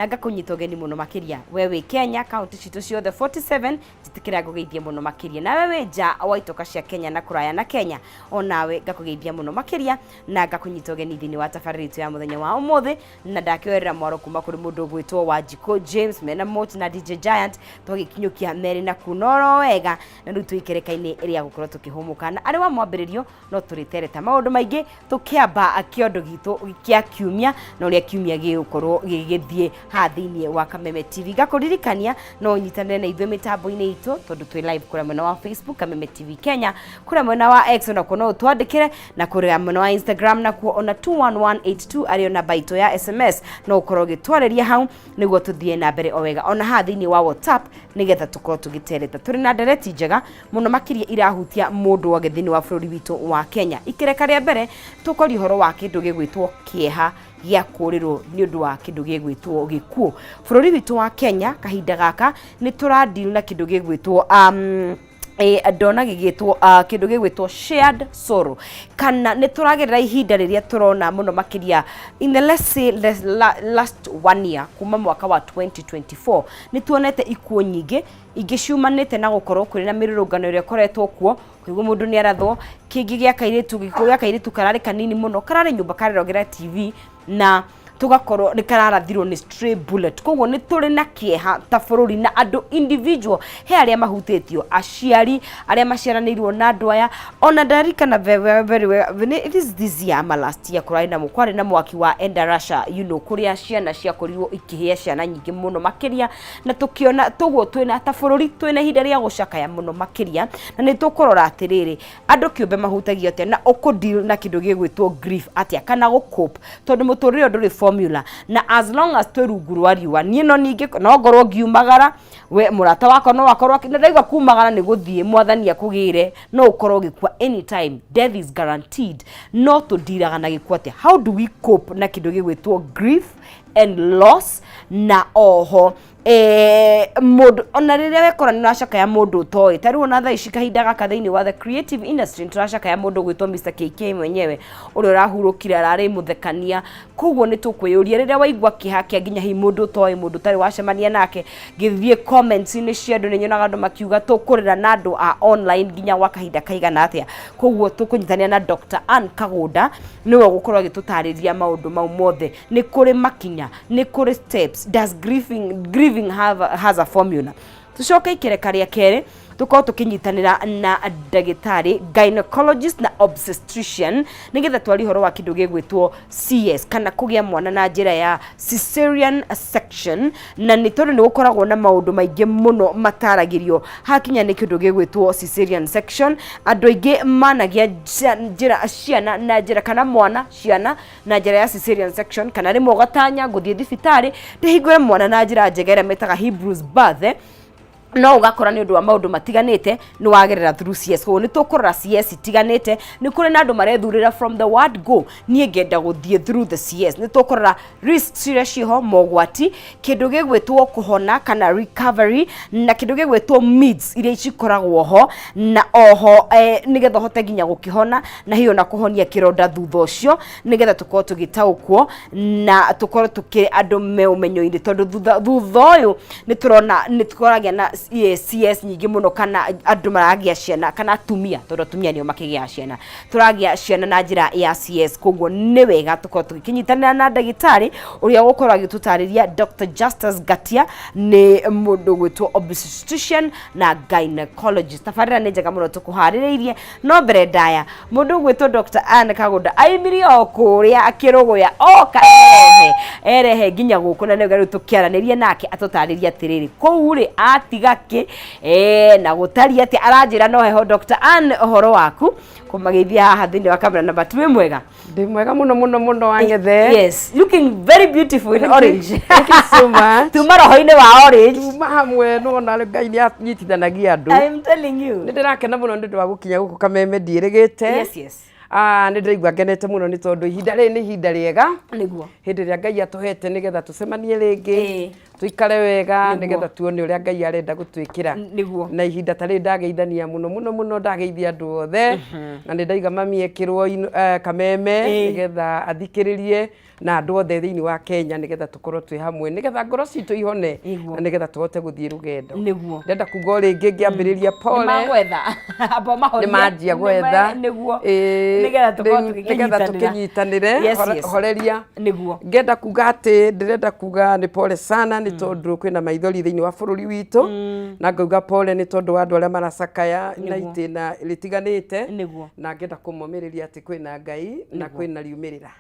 Na ngakũnyita ũgeni mũno makĩria we wĩ Kenya, kaunti citũ ciothe 47, njĩtĩkĩra ngũgeithie mũno makĩria. Nawe wĩ nja wa itoka cia Kenya na kũraya na Kenya, onawe ngakũgeithia mũno makĩria na ngakũnyita ũgeni thĩinĩ wa tabarĩra itũ ya mũthenya wa ũmũthĩ. Na ndakĩoerera mwaro kuma kũrĩ mũndũ ũgwĩtwo Wanjikũ James mena Moch na DJ Giant, twagĩkinyũkia merĩ na kunoro wega, na rĩu twĩ ikereka-inĩ rĩa gũkorwo tũkĩhũmũka, na arĩ wa mwambĩrĩrio no tũrĩtereta maũndũ maingĩ tũkĩamba kĩondo gitũ kĩa kiumia na ũrĩa kiumia gĩgũkorwo gĩgĩthiĩ haha thĩinĩ wa Kameme TV. Ngakũririkania no ũnyitanĩre na ithuĩ mĩtambo-inĩ itũ tondũ twĩ live kũrĩa mwena wa Facebook Kameme TV Kenya, kũrĩa mwena wa X onakuo no ũtwandĩkĩre, na kũrĩa mwena wa Instagram nakuo ona 21182 arĩo namba itũ ya SMS, no ũkorwo ũgĩtwarĩria hau nĩguo tũthiĩ na mbere o wega, ona haha thĩinĩ wa WhatsApp nĩgetha tũkorwo tũgĩtereta. Tũrĩ na ndereti njega mũno makĩria irahutia mũndũ wothe thĩinĩ wa bũrũri witũ wa Kenya. Ikereka rĩa mbere tũkoria ũhoro wa kĩndũ gĩgwĩtwo kĩeha gĩa kũrĩrwo nĩ ũndũ wa kĩndũ gĩgwĩtwo gĩkuũ. Bũrũri witũ wa Kenya kahinda gaka nĩ tũra deal na kĩndũ gĩgwĩtwo ndona gĩgĩtwo kĩndũ gĩgwĩtwo shared sorrow, kana nĩ tũragerera ihinda rĩrĩa tũrona mũno makĩria in the, let's say, last one year, kuma mwaka wa 2024 nĩ tuonete ikuũ nyingĩ, ingĩ ciumanĩte na gũkorwo kũrĩ na mĩrũrũngano ĩrĩa ĩkoretwo kuo, kũigua mũndũ nĩ arathwo, kĩngĩ gĩa kairĩtu, gĩkuũ gĩa kairĩtu kararĩ kanini mũno, kararĩ nyũmba karerogera TV na tugakorwo nĩ kararathirwo nĩ stray bullet. Koguo nĩ tũrĩ na kĩeha ta bũrũri na andũ individual, he arĩa mahutĩtio, aciari arĩa maciaranĩirwo na andũ aya. Ona ndarikana very, very well, this year ama last year, kũrarĩ na kwarĩ na mwaki wa Endarasha, kũrĩa ciana ciakorirwo ikĩhĩa, ciana nyingĩ mũno makĩria, na tũkĩona toguo twĩna ta bũrũri twĩna ihinda rĩa gũcakaya mũno makĩria. Na nĩ tũkũrora atĩrĩrĩ, andũ kĩũmbe mahutagio atĩa na ũkũ deal na kĩndũ gĩgwĩtwo grief atĩa kana gũ cope, tondũ mũtũrĩre ndũrĩ formula, na as long as twĩ rungu rwa riũa, niĩ no ningĩ no ngorwo ngiumagara, we mũrata wakwa no akorwo na ndaigua kumagara nĩ gũthiĩ mwathani akũgĩre, no ũkorwo ũgĩkua anytime, death is guaranteed. No tũndiraga na gĩkuũ atĩa? How do we cope na kĩndũ gĩgwĩtwo grief and loss? Na oho mũndũ ona rĩrĩa wekora nĩ ũracakaya mũndũ ũtoĩ, ta rĩu ona thaa ici kahinda gaka thĩinĩ wa the creative industry nĩ tũracakaya mũndũ ũgwĩtwo Mr KK mwenyewe ũrĩa ũrahurũkire, ararĩ mũthekania. Koguo nĩ tũkwĩyũria, rĩrĩa waigua kĩeha kĩa nginya hihi mũndũ ũtoĩ, mũndũ ũtarĩ wacemania nake, ngĩthiĩ comments-inĩ cia andũ nĩ nyonaga andũ makiuga tũkũrĩra na andũ a online nginya gwa kahinda kaigana atĩa. Koguo tũkũnyitanĩra na Dr. Ann Kagũnda, nĩwe ũgũkorwo agĩtũtarĩria maũndũ mau mothe. Nĩ kũrĩ makinya, nĩ kũrĩ steps? Does grieving has a formula? Tucoke ikereka rĩa kerĩ tukorwo tukinyitanĩra na ndagĩtarĩ gynecologist na obstetrician nĩgetha twarie ũhoro wa kĩndũ gĩgwĩtwo CS kana kũgĩa mwana na njĩra ya cesarean section, na nĩ tondũ nĩ gũkoragwo na maũndũ maingĩ mũno mataragĩrio hakinya nĩ kĩndũ gĩgwĩtwo cesarean section. Andũ aingĩ managia njĩra ciana na njĩra kana mwana ciana na njĩra ya cesarean section, kana rĩmwe ũgatanya gũthiĩ thibitarĩ ndĩhingũre mwana na njĩra njega ĩrĩa metaga Hebrews birth, no ũgakora nĩ ũndũ wa maũndũ matiganĩte nĩ wagerera through CS. Koguo nĩ tũkũrora CS itiganĩte, nĩ kũrĩ na andũ marethurĩra from the word go, niĩ ngenda gũthiĩ through the CS. Nĩ tũkũrora risks iria ciĩho, mogwati, kĩndũ gĩgwĩtwo kũhona kana recovery, na kĩndũ gĩgwĩtwo myths iria cikoragwo ho, na oho nĩgetha ũhote nginya gũkĩhona na hiyo na kũhonia kĩronda thutha ũcio, nĩgetha tũkorwo tũgĩtaũkwo na tũkorwo tũkĩrĩ andũ me ũmenyo-inĩ, tondũ thutha ũyũ nĩ tũrona nĩ tũkoragĩa na CS nyingĩ mũno, kana andũ maragĩa ciana kana atumia, tondũ atumia nĩo makĩgĩaga ciana, tũragĩa ciana na njĩra ya CS. Koguo nĩ wega tũkorwo tũgĩkĩnyitanĩra na ndagĩtarĩ ũrĩa ũgũkorwo agĩtũtarĩria. Dr. Justus Ngatia nĩ mũndũ gwĩtwo obstetrician na gynecologist. Tabarĩra nĩ njega mũno tũkũharĩrĩirie, no mbere ndaya mũndũ ũgwĩtwo Dr. Ann Kagũnda aimirie o kũrĩa akĩrũgũya oka erehe erehe nginya gũkũ, na nĩguo rĩu tũkĩaranĩrie nake atũtarĩrie atĩrĩrĩ, kũu rĩ atiga kĩ na gũtariĩ atĩa. Aranjĩra no heho. Dr. Ann, ũhoro waku kũmageithia haha thĩinĩ wa kamera namba 2, wĩ mwega? Ndĩ mwega mũno mũno mũno, Wang'ethe. Yes, looking very beautiful in orange. Thank you so much. Tuma roho-inĩ wa orange. Tuma hamwe, nĩwona Ngai nĩ anyitithanagia andũ. I'm telling you. Nĩ ndĩrakena mũno nĩ ũndũ wa gũkinya gũkũ Kameme, ndiĩrĩgĩte. Ah, nĩ ndĩraigua ngenete mũno nĩ tondũ ihinda rĩrĩ nĩ ihinda rĩega, hĩndĩ ĩrĩa Ngai atũhete nĩgetha tũcemanie rĩngĩ. Tuikare wega Nĩguo. nĩgetha tuone ũrĩa Ngai arenda gũtwĩkĩra. Nĩguo. Na ihinda ta rĩrĩ ndageithania mũno mũno mũno, ndageithia andũ othe, na nĩ ndaiga mami ekĩrwo kameme nĩgetha athikĩrĩrie, na andũ othe thĩinĩ wa Kenya, nĩgetha tũkorwo twĩ hamwe, nĩgetha ngoro citũ ihone, na nĩgetha tũhote gũthiĩ rũgendo. Ndĩrenda kuga o rĩngĩ ngĩambĩrĩria, pole. Nĩmagwetha amba ũmahorie. Nĩmanjia gwetha. Nĩguo. Nĩgetha tũkorwo Rĩu nĩgetha tũgĩkĩnyitanĩra. tũkĩnyitanĩre. Horeria. Ngenda kuga atĩ ndĩrenda kuga nĩ pole sana, nĩ tondũ kwĩna maithori thĩinĩ wa bũrũri witũ, na ngauga pole nĩ tondũ wa andũ arĩa maracakaya na itĩna rĩtiganĩte, na ngenda kũmomĩrĩria atĩ kwĩna Ngai na kwĩna riumĩrĩra.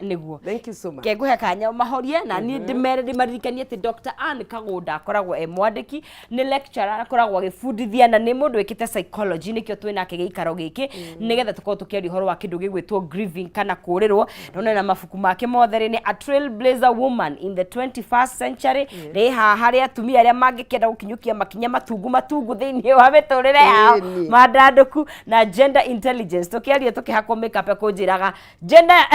Thank you so much. Ke ngũhe kanya ũmahorie, na niĩ ndĩmere, ndĩmaririkanie atĩ Dr. Ann Kagũnda akoragwo e mwandĩki, nĩ lecturer, akoragwo agĩbundithia, na nĩ mũndũ wĩkĩte psychology. Nĩkĩo twĩ nake gĩikaro gĩkĩ, nĩgetha tũkorwo tũkĩaria ũhoro wa kĩndũ gĩgwĩtwo grieving kana kũrĩrwo. Na na mabuku make mothe rĩ, nĩ A Trailblazer Woman in the 21st Century, rĩ haha harĩ atumia arĩa mangĩkĩenda gũkinyũkia makinya matungu matungu thĩinĩ wa mĩtũrĩre yao, mandandũku, na Gender Intelligence. Tũkĩaria tũkĩhakwo makeup, ekũnjĩraga gender,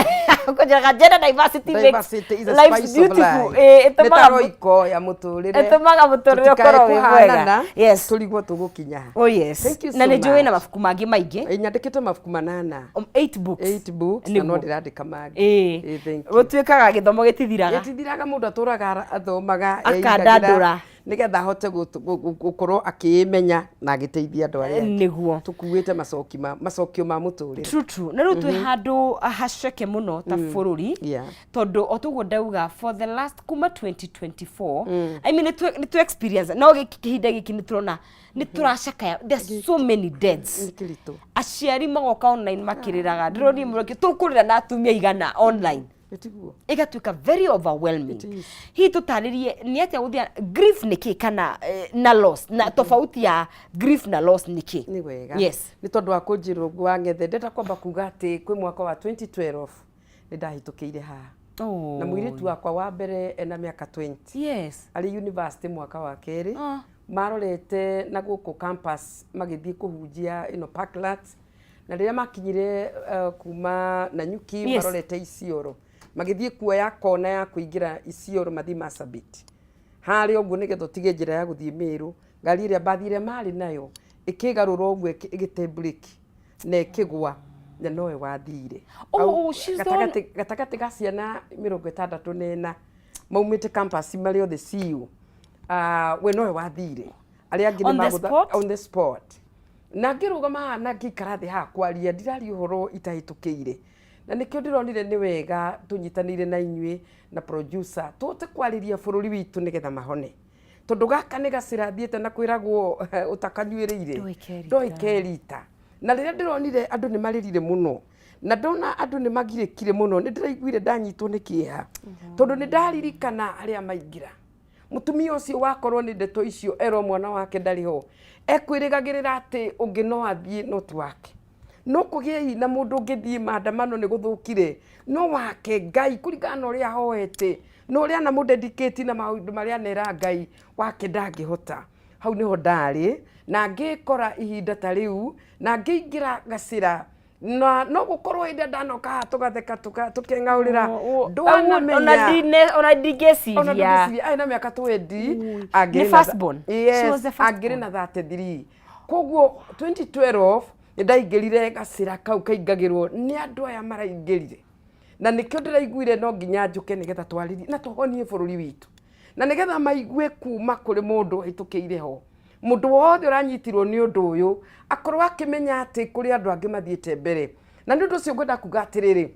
kũnjĩraga gender diversity makes Diversity is a life spice of beautiful. life. Nĩ ta Ĩtũmaga roiko ya mũtũrĩre. Ĩtũmaga mũtũrĩre Tũtikae ũkorwo wĩ mwega. kũhanana, tũrigwo tũgũkinya ha. Oh yes. Thank you Na so nĩ njũĩ na much. mabuku mangĩ maingĩ. Nyandĩkĩte mabuku 8. Eight books. Eight books, na no ndĩrandĩka mangĩ. Thank you. Gũtuĩkaga gĩthomo gĩtithiraga. Gĩtithiraga, mũndũ atũraga athomaga, Akandandũra. eingagĩra, nĩgetha ahote gũkorwo akĩĩmenya na agĩteithia andũ arĩa angĩ. Tũkuĩte macoki ma macokio ma mũtũrĩre. True, true. Na rĩu twĩ handũ haceke mũno ta bũrũri, tondũ o toguo ndauga, for the last kuma 2024, I mean, nĩ tũ experience no gĩkĩ kĩhinda gĩkĩ nĩ tũrona nĩ tũracakaya. There's so many deaths. Nĩ kĩritũ. Aciari magoka online makĩrĩraga. Ndĩronire mũrokĩ tũkũrĩra na atumia 100 online. Ĩtiguo. Ĩgatuĩka very overwhelming. It is. Hihi tũtarĩrie nĩ atĩa gũthia grief nĩ kĩ, kana na loss, na tofauti ya grief na loss nĩ kĩ? Nĩ wega. Nĩ tondũ wa kũnjĩra ũguo, Wang'ethe, ndĩrenda kwamba kuga atĩ kwĩ mwaka wa 2012 nĩ ndahĩtũkĩire haha na mũirĩtu wakwa wa mbere ena mĩaka 20, arĩ university mwaka wa kerĩ. Marorete na gũkũ campus magĩthiĩ kũhunjia ĩno Parklands, na rĩrĩa makinyire kuma Nanyuki, marorete Isiolo, magĩthiĩ kuoya kona ya kũingĩra Isiolo mathiĩ Marsabit harĩa ũguo, nĩgetha ũtige njĩra ya gũthiĩ Meru, ngari ĩrĩa mbathi ĩrĩa marĩ nayo ĩkĩgarũra ũguo, ĩgĩte breki na ĩkĩgwa, na nowe wathire. Oh, Au- oh, she's the one- Gatagatĩ ga ciana 64 maumĩte campus marĩ othe CU, we nowe wathire, arĩa angĩ On the spot? On the spot. Na ngĩrũgama haha na ngĩikara thĩ haha kwaria, ndiraria ũhoro itahĩtũkĩire, na nĩkĩo ndĩronire nĩ wega tũnyitanĩire na inyuĩ na producer tũhote kwarĩria bũrũri witũ nĩgetha mahone, tondũ gaka nĩ gacĩra thiĩte na kwĩragwo ũtakanyuĩrĩire. Ndoĩ kerita. Ndoĩ kerita. Na rĩrĩa ndĩronire andũ nĩ marĩrire mũno, na ndona andũ nĩ magirĩkire mũno, nĩ ndĩraiguire ndanyitwo nĩ kĩeha, tondũ nĩ ndaririkana arĩa maingĩra. Mũtumia ũcio wakorwo nĩ ndeto icio erwo mwana wake ndarĩ ho, ekwĩrĩgagĩrĩra atĩ ũngĩ no athiĩ no ti wake. No kũgĩe na mũndũ ũngĩthiĩ maandamano nĩ gũthũkire, no wake Ngai kũringana na ũrĩa ahoete na ũrĩa anamũdedicate na maũndũ marĩa anera Ngai wake ndangĩhota. Hau nĩho ndarĩ na ngĩkora ihinda ta rĩu na ngĩingĩra gacĩra, na no gũkorwo hĩndĩ ĩrĩa ndanoka haha tũgatheka tũkeng'aũrĩra ndwanamenya. Ona Ona ndingĩciria. Ndũngĩciria arĩ na mĩaka 20. Nĩ first born? She Yes. was the first Angĩrĩ na 33. Koguo 2012 nĩ ndaingĩrire gacĩra kau kaingagĩrwo nĩ andũ aya maraingĩrire, na nĩkĩo ndĩraiguire no nginya njũke nĩgetha twarĩrie na tũhonie bũrũri witũ, na nĩgetha maigue kuma kũrĩ mũndũ ũhĩtũkĩire ho. Mũndũ wothe ũranyitirwo nĩ ũndũ ũyũ akorwo akĩmenya atĩ kũrĩ andũ angĩ mathiĩte mbere. Na nĩ ũndũ ũcio ngwenda kuga atĩrĩrĩ,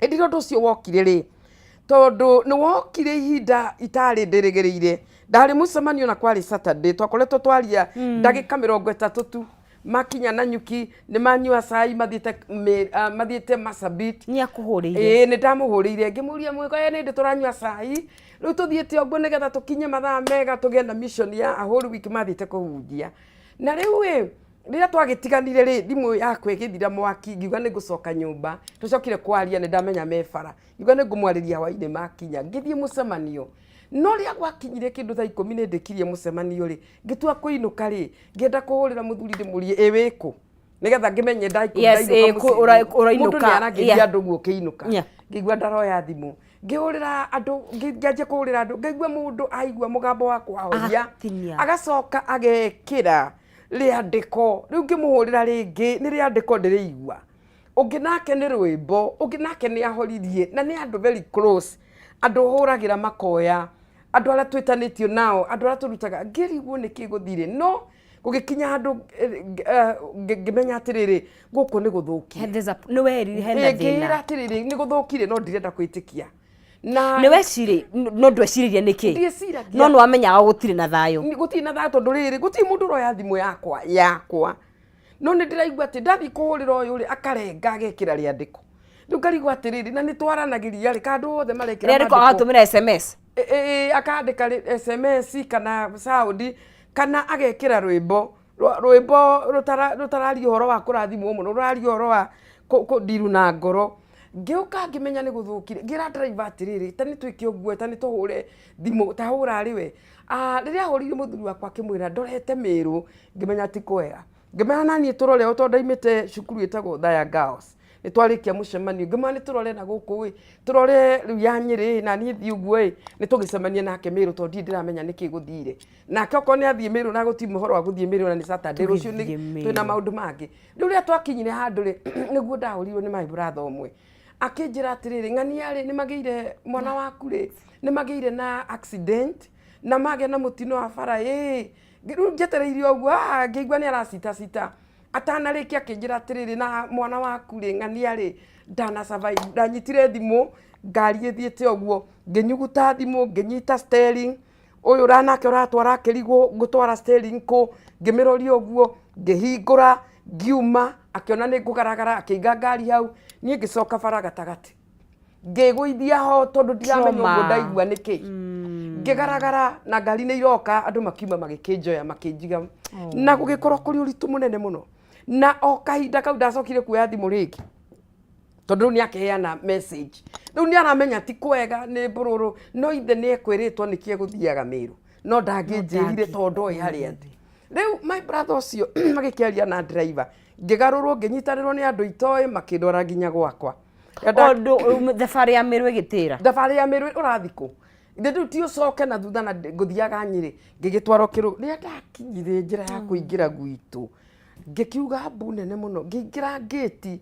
hĩndĩ ĩrĩa ũndũ ũcio wokire rĩ, tondũ nĩ wokire ihinda itarĩ ndĩrĩgĩrĩire, ndarĩ mũcemanio na kwarĩ Saturday, twakoretwo twaria ndagĩka 30 tu. Makinya Nanyuki nĩ manyua cai, mathiĩte mathiĩte Marsabit. Nĩ akũhũrĩire? Ĩĩ, nĩ ndamũhũrĩire ngĩmũria, mwĩko nĩ ndĩ tũranyua cai rĩu, tũthiĩte ũguo nĩgetha tũkinye mathaa mega tũgĩe na mission ya a whole week mathiĩte kũhunjia. Na rĩu ĩ rĩrĩa twagĩtiganire rĩ, thimũ yakwa ĩgĩthira mwaki, ngiuga nĩ ngũcoka nyũmba. Tũcokire kwaria, nĩ ndamenya me bara, ngiuga nĩ ngũmwarĩria hwainĩ makinya. Ngĩthiĩ mũcemanio, no rĩrĩa gwakinyire kĩndũ thaa 10 nĩ ndĩkirie mũcemanio rĩ, ngĩtua kũinũka rĩ, ngĩenda kũhũrĩra mũthuri ndĩmũrie ĩ wĩkũ, nĩgetha ngĩmenye 10:00 Yes, ndainũka ĩ, mũciĩ. ũrainũka, Mũndũ nĩ aragĩria andũ ũguo ũkĩinũka. Ngĩigua ndaroya thimũ. Ngĩhũrĩra andũ, ngĩanjia kũhũrĩra andũ, ngaigua mũndũ aigua mũgambo wakwa ahoria. Agatinia. Agacoka agekĩra rĩandĩko. Rĩu ngĩmũhũrĩra rĩngĩ nĩ rĩandĩko ndĩrĩigua. Ũngĩ nake nĩ rwĩmbo, ũngĩ nake nĩ ahoririe, na nĩ andũ very close, andũ hũragĩra makoya, andũ arĩa twĩtanĩtio nao, andũ arĩa tũrutaga, ngĩrigwo nĩkĩ gũthire. No gũgĩkinya handũ ngĩmenya atĩrĩrĩ, gũkũ nĩ gũthũkie. Nĩ werire hena Ngĩĩra thĩna. Atĩrĩrĩ, nĩ gũthũkire, no ndirenda kwĩtĩkia. Na Nĩ weciri, no ndweciririe nĩkĩ? Ndieciragia. No nĩ wamenyaga gũtirĩ na thayũ. Gũtirĩ na thayũ, tondũ rĩrĩ, gũtirĩ mũndũ ũroya thimũ yakwa, no nĩ ndĩraigua atĩ ndathiĩ kũhũrĩra ũyũ rĩ, akarenga agekĩra rĩandĩko. Rĩu ngarigwo atĩrĩrĩ, na nĩ twaranagĩria rĩ, kana andũ othe marekĩra Rĩandĩko mandĩko? Agatũmĩra SMS. Ĩ, akandĩka SMS kana sound kana agekĩra rwĩmbo, rwĩmbo rũtararia ũhoro wa kũrathimwo mũno, rũraria ũhoro wa kũndiru na ngoro. Ngĩũka ngĩmenya nĩ gũthũkire, ngĩra driver atĩrĩrĩ, ta nĩ twĩke ũguo, ta nĩ tũhũre thimũ, ta hũra arĩ we. Ah, rĩrĩa ahũrĩire mũthuri wakwa akĩmwĩra ndorete Mĩrũ, ngĩmenya ti kwega. Ngĩmera naniĩ tũrore o tondũ ndaimĩte cukuru ĩtagwo Othaya Girls, nĩ twarĩkia mũcemanio, ngĩmera nĩ tũrore na gũkũ ĩ, tũrore rĩu ya Nyĩrĩ, na niĩ thiĩ ũguo ĩ, nĩ tũgĩcemanie nake Mĩrũ tondũ ndirĩ ndĩramenya nĩkĩ gũthire. Nake okorwo nĩ athiĩ Mĩrũ na gũtirĩ ũhoro wa gũthiĩ Mĩrũ na nĩ Saturday, rũciũ nĩ Tũgĩthiĩ twĩna Mĩrũ. Maũndũ mangĩ. Rĩu rĩrĩa twakinyire handũ rĩ, nĩguo ndahũrirwo nĩ my brother ũmwe, akĩnjĩra atĩrĩrĩ, ng'ania rĩ, nĩ magĩire mwana waku rĩ, nĩ magĩire na accident na magĩa na mũtino wa bara ĩ. Rĩu njetereire ũguo, ah, ngĩigua nĩ aracitacita, atanarĩkia akĩnjĩra atĩrĩrĩ, na mwana waku rĩ, ng'ania rĩ, ndana survive. Ndanyitire thimũ ngari ĩthiĩte ũguo, ngĩnyuguta thimũ, ngĩnyita steering, ũyũ nake ũratwara akĩrigwo ngũtwara steering kũ, ngĩmĩroria ũguo, ngĩhingũra, ngiuma, akĩona nĩ ngũgaragara, akĩiga ngari hau, niĩ ngĩcoka bara gatagatĩ, ngĩgũithia ho tondũ ndiramenya Trauma. Ũguo ndaigua nĩkĩ ngĩgaragara na ngari nĩ iroka, andũ makiuma magĩkĩnjoya makĩnjiga, na gũgĩkorwo kũrĩ ũritũ mũnene mũno. Na o kahinda kau ndacokire kuoya thimũ rĩngĩ, tondũ rĩu nĩ akĩheana message, rĩu nĩ aramenya ti kwega, nĩ mbũrũrũ, no ithe nĩ ekwĩrĩtwo nĩkĩ egũthiaga Mĩrũ, no ndangĩnjĩrire tondũ ndoĩ harĩa ndĩ. Rĩu my brother ũcio magĩkĩaria na driver, ngĩgarũrwo, ngĩnyitanĩrwo nĩ andũ itoĩ, makĩndwara nginya gwakwa. Ũndũ thabarĩ ya Mĩrũ ĩgĩtĩra. Thabarĩ ya Mĩrũ ũrathiĩ kũ? Ithe rĩu ti ũcoke na thutha na ngũthiaga Nyĩrĩ, ngĩgĩtwarwo kĩrũ. Rĩrĩa ndakinyire njĩra ya kũingĩra gwitũ, ngĩkiuga mbu nene mũno, ngĩingĩra ngĩti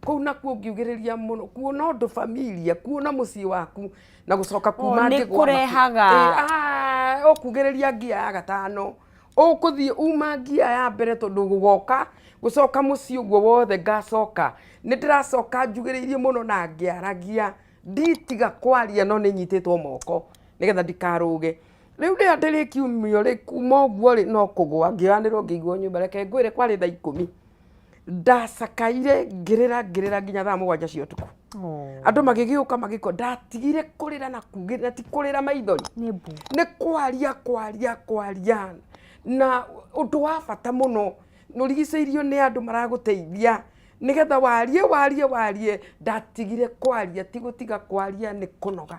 kũu nakuo ngiugĩrĩria mũno, kuona ũndũ familia, kuona mũciĩ waku na gũcoka kuma Oh, nĩ ngĩgwa. kũrehaga. Ĩ, ah, ũkugĩrĩria ngia ya gatano, ũkũthiĩ uma ngia ya mbere, tondũ gũgoka gũcoka mũciĩ ũguo wothe ngacoka nĩ ndĩracoka njugĩrĩirie mũno na ngĩaragia, nditiga kwaria, no nĩ nyitĩtwo moko nĩgetha ndikarũge. Rĩu rĩrĩa ndĩrĩkiumio rĩ, kuma ũguo rĩ, no kũgwa ngĩoyanĩrwo, ngĩigwo nyũmba. Reke ngwĩre, kwarĩ thaa 10, ndacakaire, ngĩrĩra, ngĩrĩra nginya thaa 7 cia ũtukũ. Andũ magĩgĩũka magĩko ndatigire kũrĩra na kugĩrĩra, ti kũrĩra maithori. Nĩ mbu. Nĩ kwaria, kwaria, kwaria. Na ũndũ wa bata mũno, nĩ ũrigicĩirio nĩ andũ maragũteithia nĩgetha warie, warie, warie. Ndatigire kwaria, ti gũtiga kwaria, nĩ kũnoga.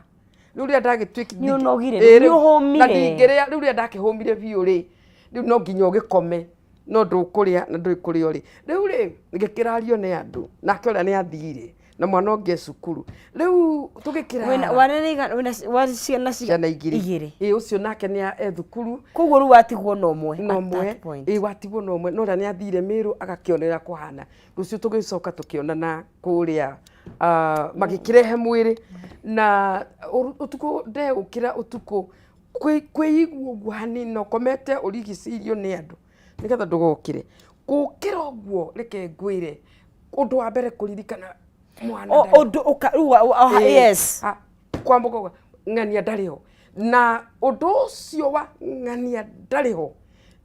Rĩu rĩrĩa ndagĩtuĩki Nĩ ũnogire, Ĩ, nĩ rĩu- ũhũmire. Na ndingĩrĩa. Rĩu rĩrĩa ndakĩhũmire biũ rĩ, rĩu no nginya ũgĩkome, no ndũkũrĩa na ndũĩ kũrĩa ũrĩ. Rĩu rĩ, ngĩkĩrario nĩ andũ, nake ũrĩa nĩ athire na mwana ũngĩ e cukuru. Rĩu tũgĩkĩrara. Warĩ ciana Ciana 2. 2. Ĩ, ũcio nake nĩ e thukuru. Koguo rĩu watigwo na ũmwe Na at ũmwe that point. Ĩ, watigwo na ũmwe, no ũrĩa nĩ athire Mĩrũ agakĩonera kũhana. Rũciũ tũgĩcoka tũkĩonana kũrĩa, ah, magĩkĩrehe mwĩrĩ na ũtukũ ndeũkĩra ũtukũ kwĩigua ũguo hanini na ũkomete ũrigicĩirio nĩ andũ nĩgetha ndũgokĩre. Gũkĩra ũguo, reke ngwĩre, ũndũ wa mbere kũririkana mwana ndarĩ. Ũndũ rĩu Ĩ, yes. Ah, kwamboka uga, ng'ania ndarĩ ho. Na ũndũ ũcio wa ng'ania ndarĩ ho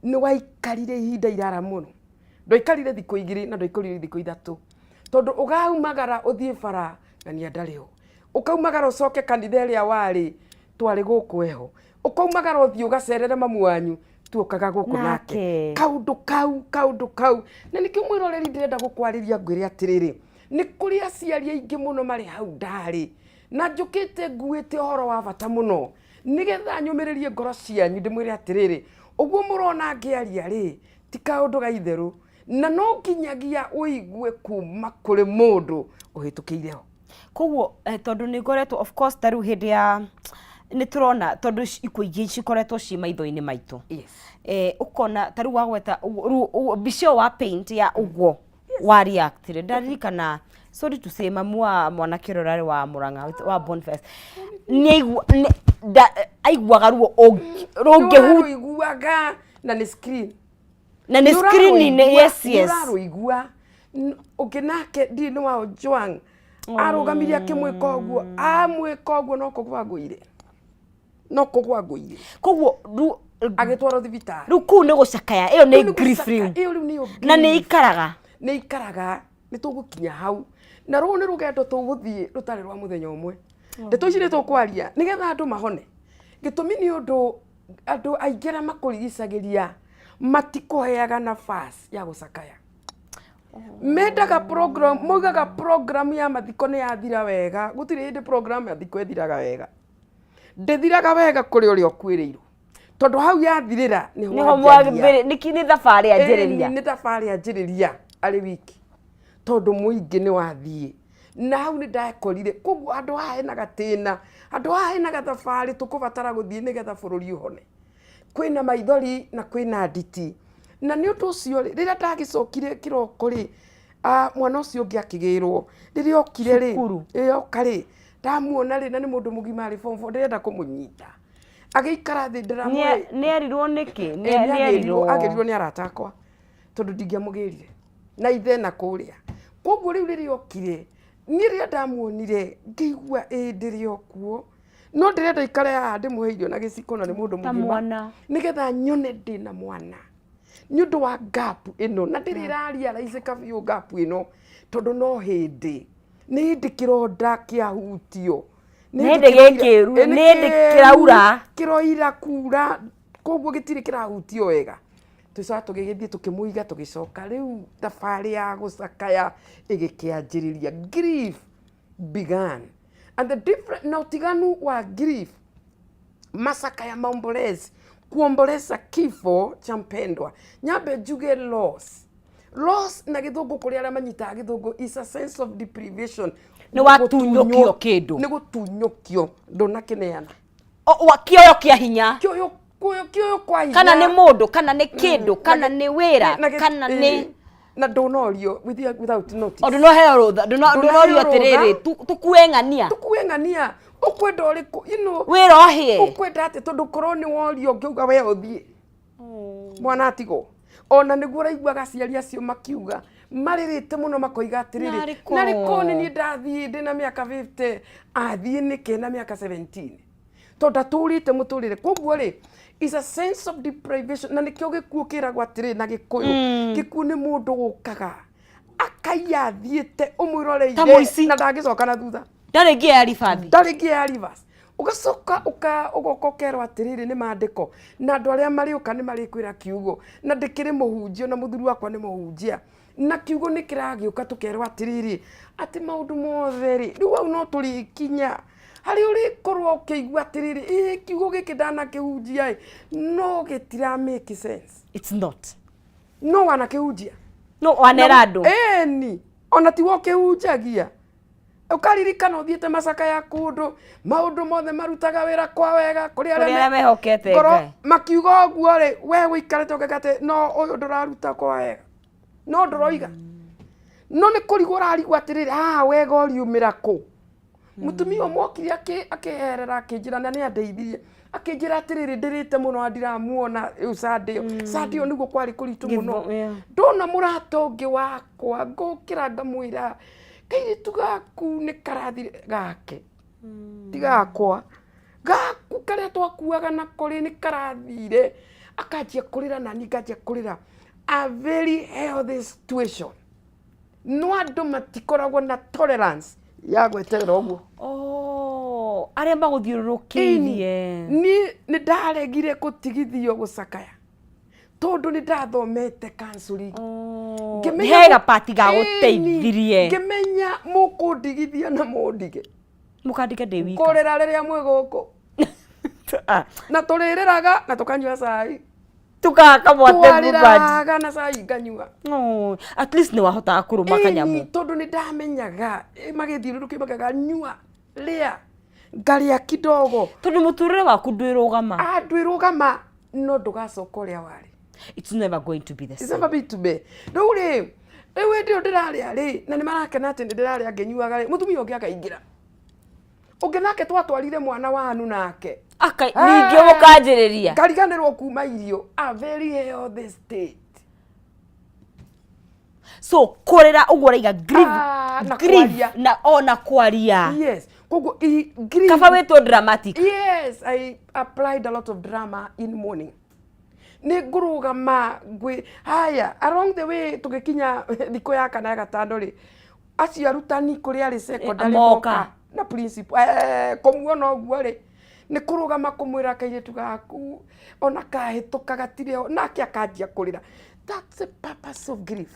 nĩ waikarire ihinda irara mũno. Ndwaikarire thikũ 2 na ndwaikarire thikũ 3, tondũ ũgaumagara ũthiĩ bara, ng'ania ndarĩ ho. Ũkaumagara ũcoke kanitha ĩrĩa warĩ, twarĩ gũkũ eho. Ũkaumagara ũthiĩ ũgacerere mamu wanyu, tuokaga gũkũ nake. Nake. Kaũndũ kau na nĩkĩo mwĩroreri ndĩrenda gũkwarĩria, ngwĩre atĩrĩrĩ, nĩ kũrĩ aciari aingĩ mũno marĩ hau ndarĩ na njũkĩte nguĩte ũhoro wa bata mũno nĩgetha nyũmĩrĩrie ngoro cianyu, ndĩmwĩre atĩrĩrĩ, ũguo mũrona ngĩaria rĩ, ti kaũndũ ga itherũ, na no nginyagia ũigue kuma kũrĩ mũndũ ũhĩtũkĩire ho. Koguo tondũ nĩ ngoretwo, of course, ta rĩu hĩndĩ ya nĩ tũrona tondũ ikuũ ingĩ cikoretwo ciĩ maitho-inĩ maitũ. Ũkona ta rĩu wagweta ũguo, rĩu ũguo, mbica ĩyo wa paint ya ũguo wa react rĩ, ndaririkana, sorry to say, mamu wa mwanake ũrĩa ũrarĩ wa Murang'a wa Boniface nĩ aigua aiguaga ruo rũngĩhu Nĩũrarũiguaga na nĩ screen. Na nĩ screen-inĩ, yes. Nĩũrarũigua. Ũngĩ nake ndiũĩ nĩ wa Ojwang arũgamirie akĩmwĩka ũguo, amwĩka ũguo no kũgwa ngũire, no kũgwa ngũire. Koguo Agĩtwarwo thibitarĩ. Rĩu kũu nĩ gũcakaya, ĩyo nĩ Rĩu nĩ grief gũcaka- rĩu. Ĩyo rĩu nĩyo Na nĩ grief. ikaraga. Nĩ ikaraga. Nĩ tũgũkinya hau na rũu nĩ rũgendo tũgũthiĩ rũtarĩ rwa mũthenya ũmwe. Ndeto ici nĩ tũkwaria nĩgetha andũ mahone. Gĩtũmi nĩ ũndũ andũ aingĩ arĩa makũrigicagĩria matikũheaga nafasi ya gũcakaya. Mendaga program, maugaga program ya mathiko nĩ yathira wega. Gũtirĩ hĩndĩ program ya mathiko ĩthiraga wega. Ndĩthiraga wega kũrĩ ũrĩa ũkuĩrĩirwo, tondũ hau yathirĩra nĩho Nĩho wanjagia. Nĩ thabarĩ yanjĩrĩria. Ĩni, nĩ thabarĩ yanjĩrĩria arĩ wiki, tondũ mũingĩ nĩ wathiĩ na hau nĩ ndakorire. Koguo handũ haha hena gatĩna, handũ haha hena gathabarĩ tũkũbatara gũthiĩ nĩgetha bũrũri ũhone. Kwĩna maithori na kwĩna nditi, na nĩ ũndũ ũcio rĩ, rĩrĩa ndagĩcokire kĩroko rĩ, mwana ũcio ũngĩ akĩgĩrwo rĩrĩa okire rĩ, Cukuru. Rĩrĩa oka rĩ, ndamuona rĩ, na nĩ mũndũ mũgima arĩ form four, ndĩrenda kũmũnyita agĩikara thĩ ndĩramũĩ. Nĩ erirwo nĩkĩ? Nĩ Nĩ erirwo. Agĩrirwo nĩ arata akwa tondũ ndingĩamũgĩrire na ithe na kũrĩa. Koguo rĩu rĩrĩa okire, niĩ rĩrĩa ndamuonire ngĩigua ĩ ndĩrĩ o kuo, no ndĩrenda ikare haha ndĩmũhe irio na gĩciko, na nĩ mũndũ Ta mũgima, mwana. nĩgetha nyone ndĩna mwana nĩ ũndũ wa gap ĩno, na ndĩrĩ ĩrarealize biũ gap ĩno, tondũ no hĩndĩ nĩ hĩndĩ kĩronda kĩahutio. Nĩ hĩndĩ gĩkĩru, Ĩ, nĩ hĩndĩ kĩraura. Kĩroira kura, koguo gĩtirĩ kĩrahutio wega. Tũcoka tũgĩgĩthiĩ tũkĩmũiga, tũgĩcoka rĩu thabarĩ ya gũcakaya ĩgĩkĩanjĩrĩria. Grief began and the different, na ũtiganu wa grief, macakaya, maombolezi, kuomboleza kifo cha mpendwa. Nyambe njuge loss. Loss na Gĩthũngũ, kũrĩ arĩa manyitaga Gĩthũngũ, is a sense of deprivation. Nĩ watunyũkio kĩndũ. Nĩ gũtunyũkio, ndũnakĩneana. Kĩoyo kĩa hinya. Kĩoyo, kĩoyo kwa hinya. Kana nĩ mũndũ, kana nĩ kĩndũ, kana nĩ wĩra, kana nĩ Na ndũnorio without notice. O ndũnoheo rũtha, Ndũnaheo ndũnorio atĩrĩrĩ, rũtha. Tũkue ng'ania. Tukue ng'ania, ũkwenda ũrĩkũ? Wĩra ũhĩe. Ũkwenda atĩ tondũ korwo nĩ worio ũngĩuga we ũthiĩ, mwana atigwo. Ona nĩguo ũraiguaga aciari acio makiuga marĩrĩte mũno, makoiga atĩrĩrĩ, Narĩ ko. Narĩ ko nĩ niĩ ndathiĩ ndĩna mĩaka 50, athiĩ nĩkĩ na mĩaka 17, tondũ ndatũrĩte mũtũrĩre. Koguo rĩ, is a sense of deprivation, na nĩkĩo gĩkuũ kĩragwo atĩrĩ na Gĩkũyũ, gĩkuũ nĩ mũndũ ũkaga akaiya athiĩte Ta ũmwĩroreire mũici. Na ndangĩcoka na thutha. Ndarĩ ngia ya ribathi. Ndarĩ ngia ya reverse. Ũgacoka ũgoka ũkerwo atĩrĩrĩ, nĩ mandĩko na andũ arĩa marĩũka nĩ marĩkwĩra kiugo, na ndĩkĩrĩ mũhunjia, na mũthuri wakwa nĩ mũhunjia, na kiugo nĩ kĩragĩũka, tũkerwo atĩrĩrĩ, atĩ maũndũ mothe rĩ, rĩu hau no tũrĩkinya harĩa ũrĩkorwo ũkĩigua atĩrĩrĩ, ĩ kiugo gĩkĩ ndanakĩhunjia ĩ, no gĩtira make sense. It's not. No wanakĩhunjia. No wanera andũ. Ĩni, ona tiwe ũkĩhunjagia. Ũkaririkana ũthiĩte macaka ya kũndũ, maũndũ mothe marutaga wĩra kwa wega kũrĩ Kũrĩ arĩa mehokete ngoro. Ngai. Makiuga ũguo rĩ, we ũikarĩte ũkeka atĩ no ũyũ ndũraruta kwa wega, no ndũroiga, no nĩ kũrigwo ũrarigwo atĩrĩrĩ, haha wega ũriumĩra kũ? Mũtumia ũmwe okire akĩherera, akĩnjĩra, na nĩ andeithirie, akĩnjĩra atĩrĩrĩ, ndĩrĩte mũno na ndiramuona rĩu Sunday ĩyo. Sunday ĩyo nĩguo kwarĩ kũritũ mũno. Ndona mũrata ũngĩ wakwa, ngũkĩra ngamwĩra, kairĩtu gaku nĩ karathire gake, ti gakwa, gaku karĩa twakuaga nako rĩ, nĩ karathire. Akanjia kũrĩra nani nganjia kũrĩra. A very healthy situation, no andũ matikoragwo na tolerance ya gweterera ũguo. Oh, arĩa magũthiũrũrũkĩirie. Niĩ nĩ ndaregire kũtigithio gũcakaya tondũ nĩ ndathomete counseling. Oh, Ngĩmenya he gapati gagũteithirie. Ĩni, ngĩmenya mũkũndigithia na mũndige. Mũkandige ndĩ wika. Kũrĩra rĩrĩa mwĩ gũkũ. Ah, Na tũrĩrĩraga na tũkanyua cai. Tukahaka mwate Blue Band. Twarĩraga na cai nganyua. Oh, at least nĩ wahotaga kũrũma kanyamũ. Ĩni, tondũ nĩ ndamenyaga magĩthiũrũrũkĩria makaga nyua, rĩa, ngarĩa kidogo. Tondũ mũtũrĩre waku ndwĩrũgama. Ah, ndwĩrũgama, no ndũgacoka ũrĩa warĩ. It's never going to be the It's same. never be to be. Rĩu rĩ, rĩu hĩndĩ ĩyo ndĩrarĩa rĩ, na nĩ marakena atĩ nĩ ndĩrarĩa ngĩnyuaga rĩ, mũtumia ũngĩ akaingĩra. Ũngĩ nake twatwarire mwana wanu nake. Aka ningĩ mũkanjĩrĩria. Ngariganĩrwo kuma irio, a very healthy state. So kũrĩra ũguo ũraiga grief, Ah, na grief kwaria. na ona kwaria. Yes. Koguo grief. Kaba wĩtwo dramatic. Yes, I applied a lot of drama in morning. Nĩ ngũrũgama ngwĩ haya along the way tũgĩkinya thikũ ya kana ya gatano rĩ, acio arutani kũrĩa arĩ secondary moka. moka na principal kũmuona ũguo rĩ, nĩ kũrũgama kũmwĩra kairĩtu gaku ona kahĩtũka gatirĩ ho, nake akanjia kũrĩra. That's the purpose of grief.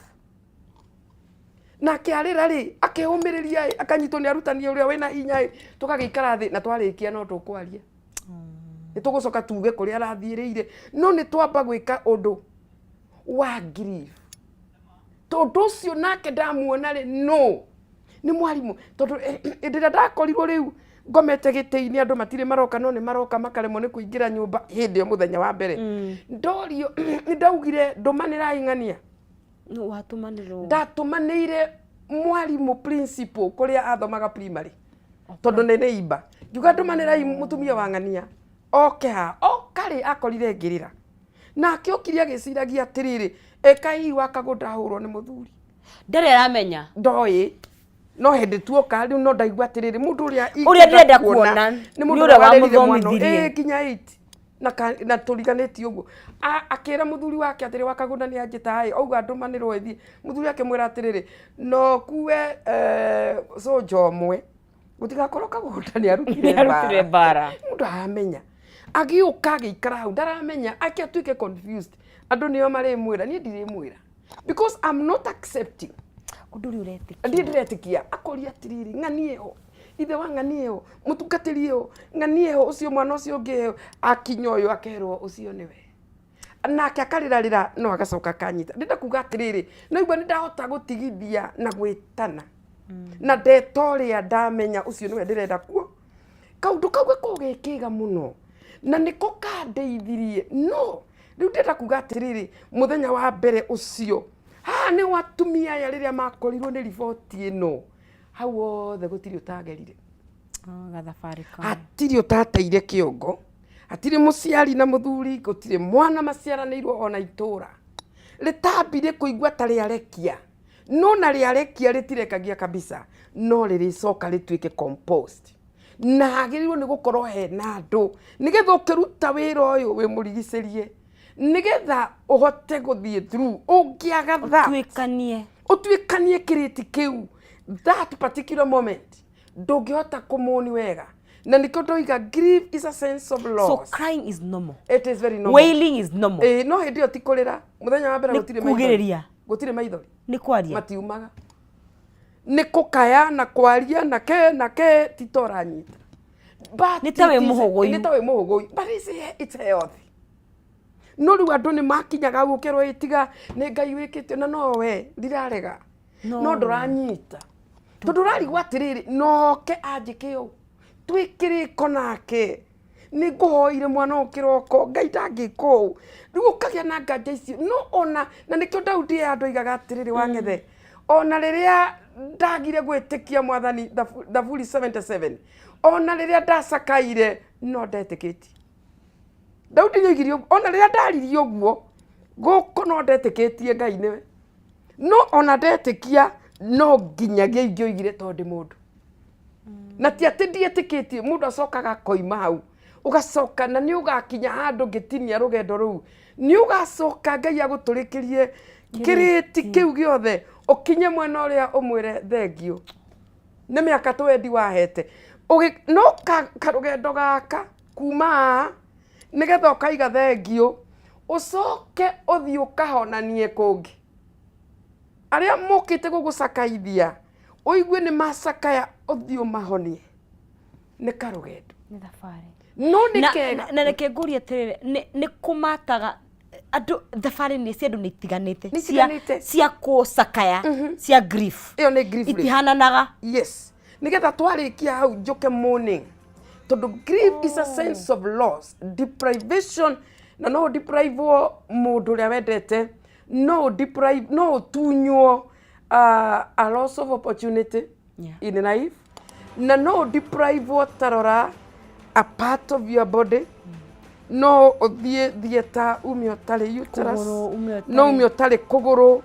Nake arĩra rĩ, akehũmĩrĩria ĩ, akanyitwo nĩ arutani ũrĩa wĩna hinya ĩ, tũgagĩikara thĩ na twarĩkia no tũkwaria. Nĩ tũgũcoka tuge kũrĩa arathiĩrĩire, no nĩ twamba gwĩka ũndũ wa grief. Tondũ ũcio nake ndamuona rĩ, no nĩ mwarimũ, tondũ hĩndĩ ĩrĩa ndakorirwo rĩu ngomete gĩtĩ-inĩ andũ matirĩ maroka, no nĩ maroka makaremwo nĩ kũingĩra nyũmba hĩndĩ ĩyo mũthenya wa mbere. Ndorio, nĩ ndaugire ndũmanĩrai ng'ania. No, watũmanĩrwo. Ndatũmanĩire mwarimũ principal kũrĩa athomaga primary, tondũ nĩ neighbor. Ngiuga ndũmanĩrai mũtumia wa ng'ania oke haha. Oka rĩ, akorire ngĩrĩra. Nake okire agĩciragia atĩrĩrĩ, ĩka hihi wakagũnda ahũrwo nĩ mũthuri. Ndarĩ aramenya. Ndoĩ. No hĩndĩ tuoka rĩu no ndaigua atĩrĩrĩ, mũndũ ũrĩa Ũrĩa ndĩrenda kuona nĩ nĩ mũndũ ũrĩa warerire mwana wamũthomithirie. Nginya 8. Na na tũriganĩtie ũguo. Akĩra mũthuri wake atĩrĩ, wakagũnda nĩ anjĩta ĩ, auga ndũmanĩrwo ĩthiĩ. Mũthuri akĩmwĩra atĩrĩrĩ, no kue cũnja ũmwe. Gũtigakorwo kagũnda nĩ arutire Nĩ arutire mbara. Mũndũ aramenya. Agĩũka agĩikara hau, ndaramenya, ake atuĩke confused. Andũ nĩo marĩmwĩra, niĩ ndirĩmwĩra. Because I'm not accepting. Ũndũ ũrĩa ũretĩkia. Ndiĩ ndĩretĩkia. Akoria atĩrĩrĩ, ng'anie ho. Ithe wa ng'anie ho, mũtungatĩri ho, ng'anie ho, ũcio mwana ũcio ũngĩ ho. Akinya ũyũ akerwo ũcio nĩwe. Nake akarĩrarĩra no agacoka akanyita. Ndĩrenda kuga atĩrĩrĩ, no igua nĩ ndahota gũtigithia na gwĩtana. Na ndeta ũrĩa ndamenya ũcio nĩwe ndĩrenda kuo. Kaũndũ kau gakoragwo ge kega mũno. Na nĩko kandeithirie. No, rĩu ndĩrenda kuga atĩrĩrĩ, mũthenya wa mbere ũcio, haha nĩ atumia aya rĩrĩa makorirwo nĩ riboti ĩno, hau othe gũtirĩ ũtagerire. Oh, gathabarĩ kau. Hatirĩ ũtateire kĩongo, hatirĩ mũciari na mũthuri, gũtirĩ mwana maciaranĩirwo ona itũra. Rĩtambire kũigua ta rĩarekia. No na rĩarekia rĩtirekagia kabisa, no rĩrĩcoka rĩtuĩke compost. Na hagĩrĩirwo nĩ gũkorwo hena andũ, nĩgetha ũkĩruta wĩra ũyũ wĩmũrigicĩrie, nĩgetha ũhote gũthiĩ through. Ũngĩaga that, Ũtuĩkanie. ũtuĩkanie kĩrĩti kĩu, that particular moment, ndũngĩhota kũmũni wega. Na nĩkĩo ndoiga grief is a sense of loss. So crying is normal. It is very normal. Wailing is normal. No hĩndĩ ĩyo ti kũrĩra. Mũthenya wa mbere Nĩ gũtirĩ maithori. kugĩrĩria. Gũtirĩ maithori. Nĩ kwaria. Matiumaga. Nĩ kũkaya na kwaria na ke na ke ti ta ũranyita. But Nĩ ta wĩ it is- mũhũgũyu. Nĩ ta wĩ mũhũgũyu. But it's healthy. No rĩu andũ nĩ makinyaga hau ũkerwo ĩ tiga nĩ Ngai wĩkĩte na no we ndirarega. No. No ndũranyita. Tondũ ũrarigwo atĩrĩrĩ, noke anjĩke ũũ. Twĩ kĩrĩko nake. Nĩ ngũhoire mwana ũyũ kĩroko, Ngai ndangĩka ũũ. Rĩu ũkagĩa na nganja icio. No ona, na nĩkĩo Daudi e handũ oigaga atĩrĩrĩ wang'ethe, ona rĩrĩa ndagire gwĩtĩkia Mwathani, Thaburi 77, ona rĩrĩa ndacakaire, no ndetĩkĩtie. Daudi nĩoigire ũguo, ona rĩrĩa ndaririe ũguo, gũkũ no ndetĩkĩtie Ngai nĩwe. No ona ndetĩkia, no nginyagia ingĩoigire tondũ ndĩ mũndũ. Na ti atĩ ndietĩkĩtie, mũndũ acokaga akoima hau. Ũgacoka na nĩ ũgakinya handũ ngĩtinia rũgendo rũu. Nĩ ũgacoka Ngai agũtũrĩkĩrie kĩrĩti kĩu gĩothe, ũkinye mwena ũrĩa ũmwĩre thengiũ. Nĩ mĩaka twendi wahete. No karũgendo gaka kuma haha, nĩgetha ũkaiga thengiũ, ũcoke ũthiĩ ũkahonanie kũngĩ. Arĩa mokĩte gũgũcakaithia, ũigue nĩ macakaya, ũthiĩ ũmahonie. Nĩ karũgendo. Nĩ thabarĩ. No nĩ Na kega. na reke ngũrie atĩrĩrĩ, nĩ kũmataga Andũ thabarĩ nĩ cia andũ nĩ itiganĩte. Nĩ Cia- itiganĩte. Cia kũcakaya, cia grief. Ĩyo nĩ grief rĩ. Itihananaga. Yes, nigetha twarĩkia hau njũke mourning, tondũ grief is a sense of loss, deprivation, na no ũdeprivewo mũndũ ũrĩa wendete, no ũdeprive, no ũtunywo a loss of opportunity in life, na no ũdeprivewo, tarora, a part of your body. No ũthiĩ theatre ume ũtarĩ uterus, Kũgũrũ, ume ũtarĩ- no ume ũtarĩ kũgũrũ,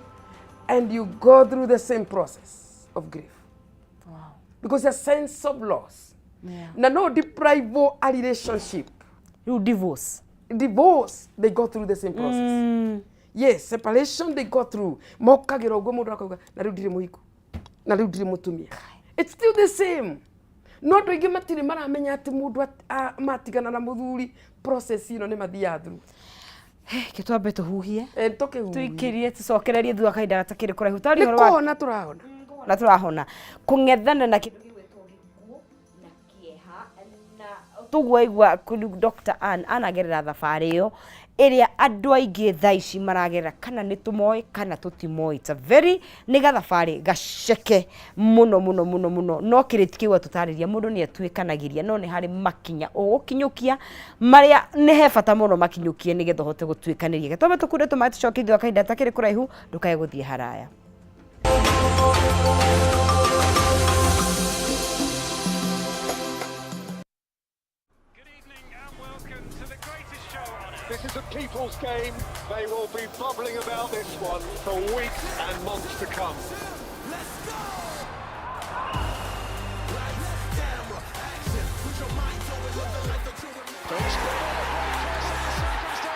and you go through the same process of grief because a sense of loss. Na no deprive a relationship. Rĩu divorce. Divorce, they go through the same process. Yes, separation they go through. Mokagĩra ũguo mũndũ akauga, na rĩu ndirĩ mũhiku, na rĩu ndirĩ mũtumia. It's still the same, no andũ aingĩ matirĩ maramenya atĩ mũndũ matigana na mũthuri, process ĩno nĩ mathiaga through. Ke twambe tũhuhie. Eh, tũkĩhuhie. Tũikĩrie, tũcokererie thutha wa kahinda gatakĩrĩ kũraihu. Twaria Nĩ ũhoro wa kũhona tũrahona. Na tũrahona kũng'ethana na kĩndũ gĩgwĩtwo gĩkuũ na kĩeha, na tũguo aigua Dr. Ann anagerera thabarĩ ĩyo ĩrĩa andũ aingĩ thaa ici maragerera, kana nĩ tũmoĩ kana tũtimoĩ. It's a very nĩ gathabarĩ gaceke mũno mũno mũno mũno, no kĩrĩti kĩu atũtarĩria, mũndũ nĩ atuĩkanagĩria, no nĩ harĩ makinya ũgũkinyũkia marĩa nĩ he bata mũno makinyũkie nĩgetha ũhote gũtuĩkanĩria. Twambe tũkunde tũmaĩ, tũcoke thutha wa kahinda gatakĩrĩ kũraihu. Ndũkae gũthiĩ haraya. Good evening and welcome to the greatest show on earth. This is a people's game. They will be bubbling about this one for weeks and months to come.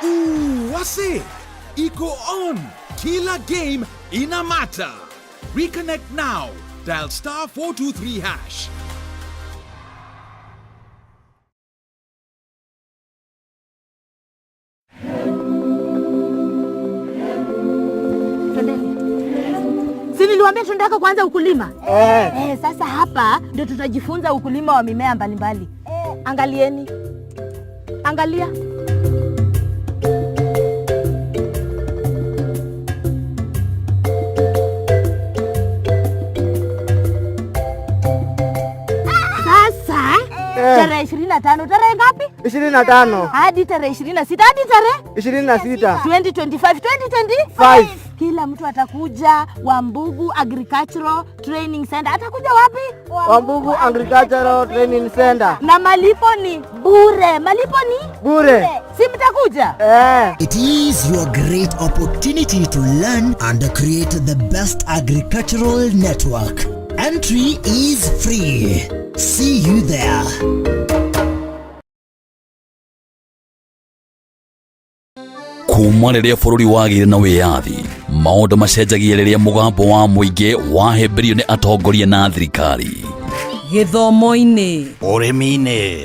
Ooh, wase iko on. Kila game ina matter. Reconnect now. Dial *423#. Twendeni. Si niliwaambia tunataka kuanza ukulima eh? Eh, sasa hapa ndio tutajifunza ukulima wa mimea mbalimbali. Angalieni, angalia. Sasa tarehe 25, tarehe ngapi? 25. Hadi tarehe 26, hadi tarehe 26. 2025, 2025. Five. Kila mtu atakuja Wambugu Agricultural Training Center. Atakuja wapi? Wambugu Agricultural Training Center. Na malipo ni bure. Malipo ni Bure. Si mtakuja? Eh. It is your great opportunity to learn and create the best agricultural network. Entry is free. See you there. Kuma rĩrĩa bũrũri wagĩire na wĩyathi, maũndũ macenjagia rĩrĩa mũgambo wa mũingĩ wahĩmbĩrio nĩ atongoria na thirikari. Gĩthomo-inĩ, ũrĩmi-inĩ,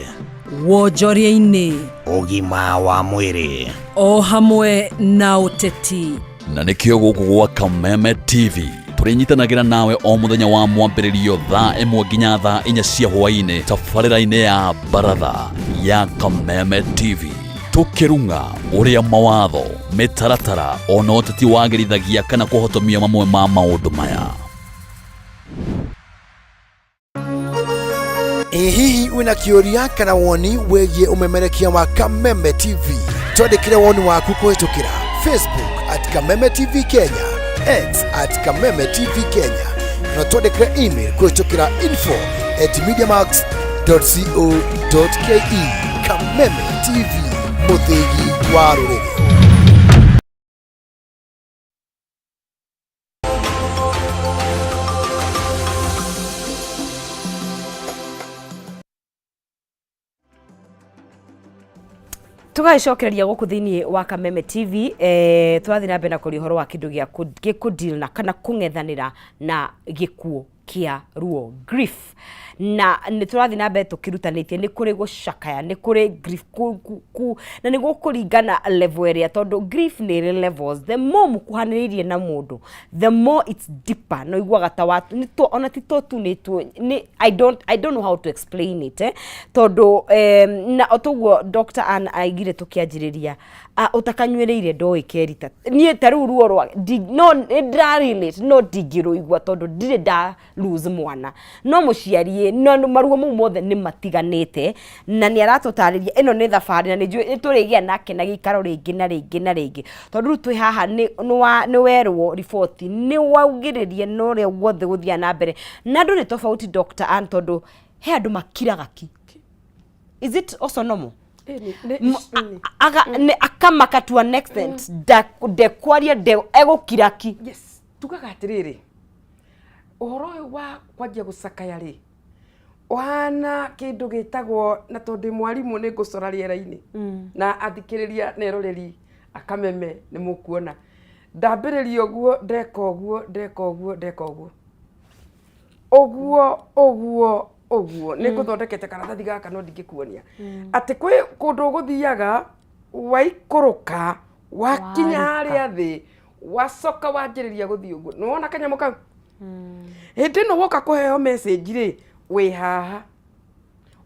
wonjoria-inĩ, ũgima wa mwĩrĩ, o hamwe na ũteti. Na nĩkĩo gũkũ gwa Kameme TV tũrĩnyitanagĩra nawe o mũthenya wa mwambĩrĩrio thaa 1 nginya thaa 4 cia hwaĩ-inĩ tabarĩra-inĩ ya Baratha ya Kameme TV, tũkĩrung'a ũrĩa mawatho, mĩtaratara ona ũteti wagĩrithagia kana kũhotomia mamwe ma maũndũ maya. Ĩ hihi wĩna kĩũria kana woni wĩgiĩ ũmemerekia wa Kameme TV? Twandĩkĩre woni waku kũhĩtũkĩra Facebook @KamemeTV Kenya, X @KamemeTV Kenya, na twandĩkĩre email kũhĩtũkĩra info@mediamax.co.ke. Kameme TV, mũthĩgi wa rũrĩrĩ. Tũgagĩcokereria gũkũ thĩinĩ wa Kameme TV, tũrathiĩ na mbere na kũria ũhoro wa kĩndũ gĩa gĩkũdeal na kana kũng'ethanĩra na gĩkuũ. Kĩa ruo, grief. Na nĩ tũrathiĩ na mbere tũkĩrutanĩtie, nĩ kũrĩ gũcakaya, nĩ kũrĩ grief na nĩ gũkũringana level ĩrĩa, tondũ grief nĩ ĩrĩ levels. The more mũkuhanĩrĩirie na mũndũ, the more it's deeper, na ũiguaga ta wa, nĩ to, ona ti to tu nĩ tu, nĩ, I don't know how to explain it, eh? Tondũ na o toguo Dr. Ann aigire tũkĩanjĩrĩria, ũtakanyuĩrĩire ndoĩ kerita. Niĩ ta rĩu ruo rwa no nĩ ndĩrarelate, no ndingĩrũigua tondũ ndirĩ nda lose mwana, no mũciari ĩ, no maruo mau mothe nĩ matiganĩte, na nĩ aratũtarĩria ĩno nĩ thabarĩ, na nĩ njũĩ nĩ tũrĩgĩa nake na gĩikaro rĩngĩ na rĩngĩ na rĩngĩ, tondũ rĩu twĩ haha nĩ werwo riboti, nĩ waugĩrĩria na ũrĩa wothe gũthiaga na mbere, na andũ nĩ tofauti, Dr. Ann, tondũ he andũ makiraga ki. Is it also normal? Akamaka to an extent ndekwaria, egũkira ki. Yes, tugaga atĩrĩrĩ, ũhoro ũyũ wa kwanjia gũcakaya rĩ, ũhana kĩndũ gĩtagwo, na tondũ ndĩ mwarimũ nĩ ngũcora rĩera-inĩ, na athikĩrĩria na eroreri akameme nĩ mũkuona ndambĩrĩria ũguo, ndeka ũguo, ndeka ũguo, ndeka ũguo, ũguo, ũguo, ũguo, nĩ ngũthondekete karatathi gaka, no ndingĩkuonia atĩ kwĩ kũndũ ũgũthiaga waikũrũka, wakinya harĩa thĩ, wacoka wanjĩrĩria gũthiĩ ũguo. Nĩ wona kanyamũ kau? Hĩndĩ ĩno woka kũheo message rĩ, wĩ haha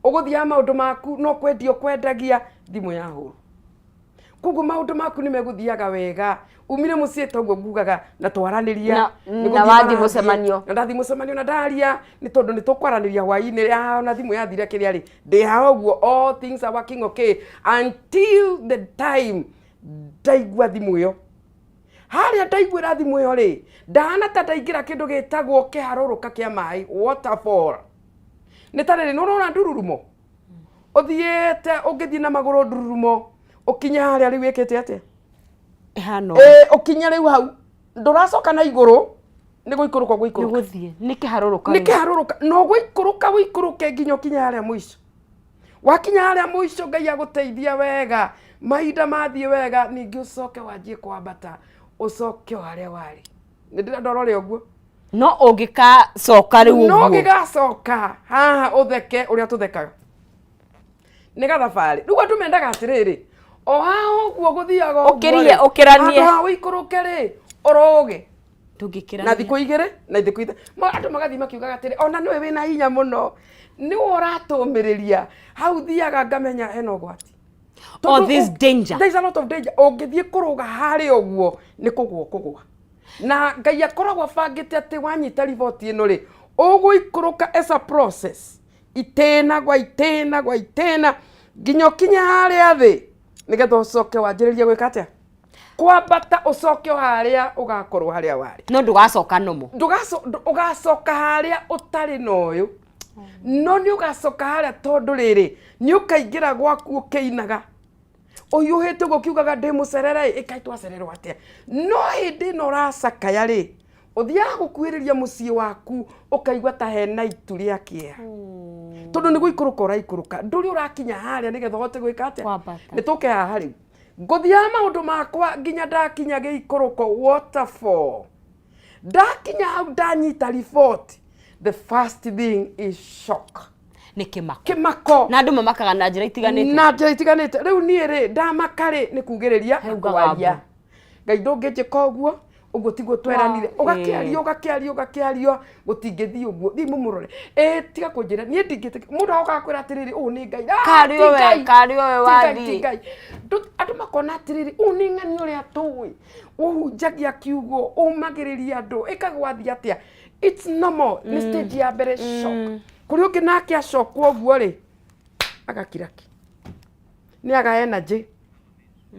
ũgũthiaga maũndũ maku, no kwendia ũkwendagia, thimũ yahũrwo, koguo maũndũ maku nĩ megũthiaga wega, umire mũciĩ toguo ngugaga na twaranĩria. Na nĩ gũthiĩ wathiĩ marathiĩ. Mũcemanio. Na ndathiĩ mũcemanio na ndaria, nĩ tondũ nĩ tũkwaranĩria hwaĩ-inĩ ya na thimũ yathira kĩrĩa rĩ, ndĩ haha ũguo, all things are working okay until the time ndaigua thimũ ĩyo. Harĩa ndaiguĩra thimũ ĩyo rĩ, ndahana ta ndaingĩra kĩndũ gĩtagwo kĩharũrũka kĩa maĩ, waterfall. Nĩ ta rĩrĩ, nĩ ũrona ndururumo ũthiĩte, ũngĩthiĩ na magũrũ ndururumo ũkinye harĩa rĩu ĩkĩte atĩa? Ĩhana. Ĩ, ũkinye rĩu hau ndũracoka na igũrũ, nĩ gũikũrũka ũgũikũrũka. Gũthiĩ nĩ kĩharũrũka. Nĩ kĩharũrũka, no gũikũrũka ũikũrũke nginya ũkinye harĩa mũico. Wakinya harĩa mũico, Ngai agũteithia wega, mahinda mathiĩ wega, ningĩ ũcoke wanjie kwambata, ũcoke o harĩa warĩ. Nĩ ndĩrenda ũrore ũguo. No ũngĩkacoka rĩu no ũguo. Ũngĩgacoka haha ũtheke ũrĩa tũthekaga nĩ gathabarĩ. Rĩu andũ mendaga atĩrĩrĩ, o haha ũguo gũthiaga ũguo Ũkĩrie, rĩ, ũkĩranie. handũ ha ũikũrũke rĩ, ũrũge ndũngĩkĩrania. Na thikũ 2 na thikũ 3, andũ magathiĩ makiugaga atĩrĩ, ona nĩwe wĩna hinya mũno, nĩwe ũratũmĩrĩria hau. Thiaga ngamenya hena ũgwati. Oh, Tondũ there's danger. There's a lot of danger. Ũngĩthiĩ kũrũga harĩa ũguo, nĩ kũgwa ũkũgwa, na Ngai akoragwo abangĩte atĩ wanyita riboti ĩno rĩ, ũgũikũrũka as a process, itĩna gwa itĩna gwa itĩna, nginya ũkinye harĩa thĩ, nĩgetha ũcoke wanjĩrĩrie gwĩka atĩa? Kwambata, ũcoke o harĩa ũgakorwo harĩa warĩ. No ndũgacoka nomo. Ũgacoka harĩa ũtarĩ na ũyũ, no nĩ ũgacoka harĩa, tondũ rĩrĩ, nĩ ũkaingĩra gwaku ũkĩinaga ũhiũhĩte ũguo ũkiugaga, ndĩ mũcerere, ĩkai twacererwo atĩa? No hĩndĩ ĩno ũracakaya rĩ, ũthiaga gũkuhĩrĩria mũciĩ waku, ũkaigua ta hena itu rĩa kĩeha, tondũ nĩ gũikũrũka ũraikũrũka, ndũrĩ ũrakinya harĩa nĩgetha ũhote gwĩka atĩa? Kwambata. Nĩ tũke haha rĩu, ngũthiaga maũndũ makwa nginya ndakinya gĩikũrũko, waterfall. Ndakinya hau, ndanyita riboti, the first thing is shock. Nĩ kĩmako. Kĩmako. Na andũ mamakaga na njĩra itiganĩte. Na njĩra itiganĩte. Rĩu niĩ rĩ, ndamaka rĩ, nĩ kugĩrĩria na ugaga kwaria. mbu. Ngai, ndũngĩnjĩka ũguo, ũguo tiguo tweranire. Ũgakĩaria, ũgakĩaria, ũgakĩaria, gũtingĩthiĩ ũguo, thiĩ mũmũrore, ĩ tiga kũnjĩra niĩ ndingĩtĩka. Mũndũ agoka akwĩra atĩrĩrĩ, ũũ nĩ Ngai. Ah, Karĩ ti we, Ngai, karĩ we ti Ngai, ti wathiĩ. Ngai. Andũ makona atĩrĩrĩ, ũũ nĩ ng'ani ũrĩa tũĩ ũhunjagia kiugo, ũmagĩrĩria andũ, ĩkagwathiĩ atĩa? It's normal. Nĩ stage ya mbere, shock. Kũrĩ ũngĩ nake acokwo ũguo rĩ, agakira ki, nĩ aga energy,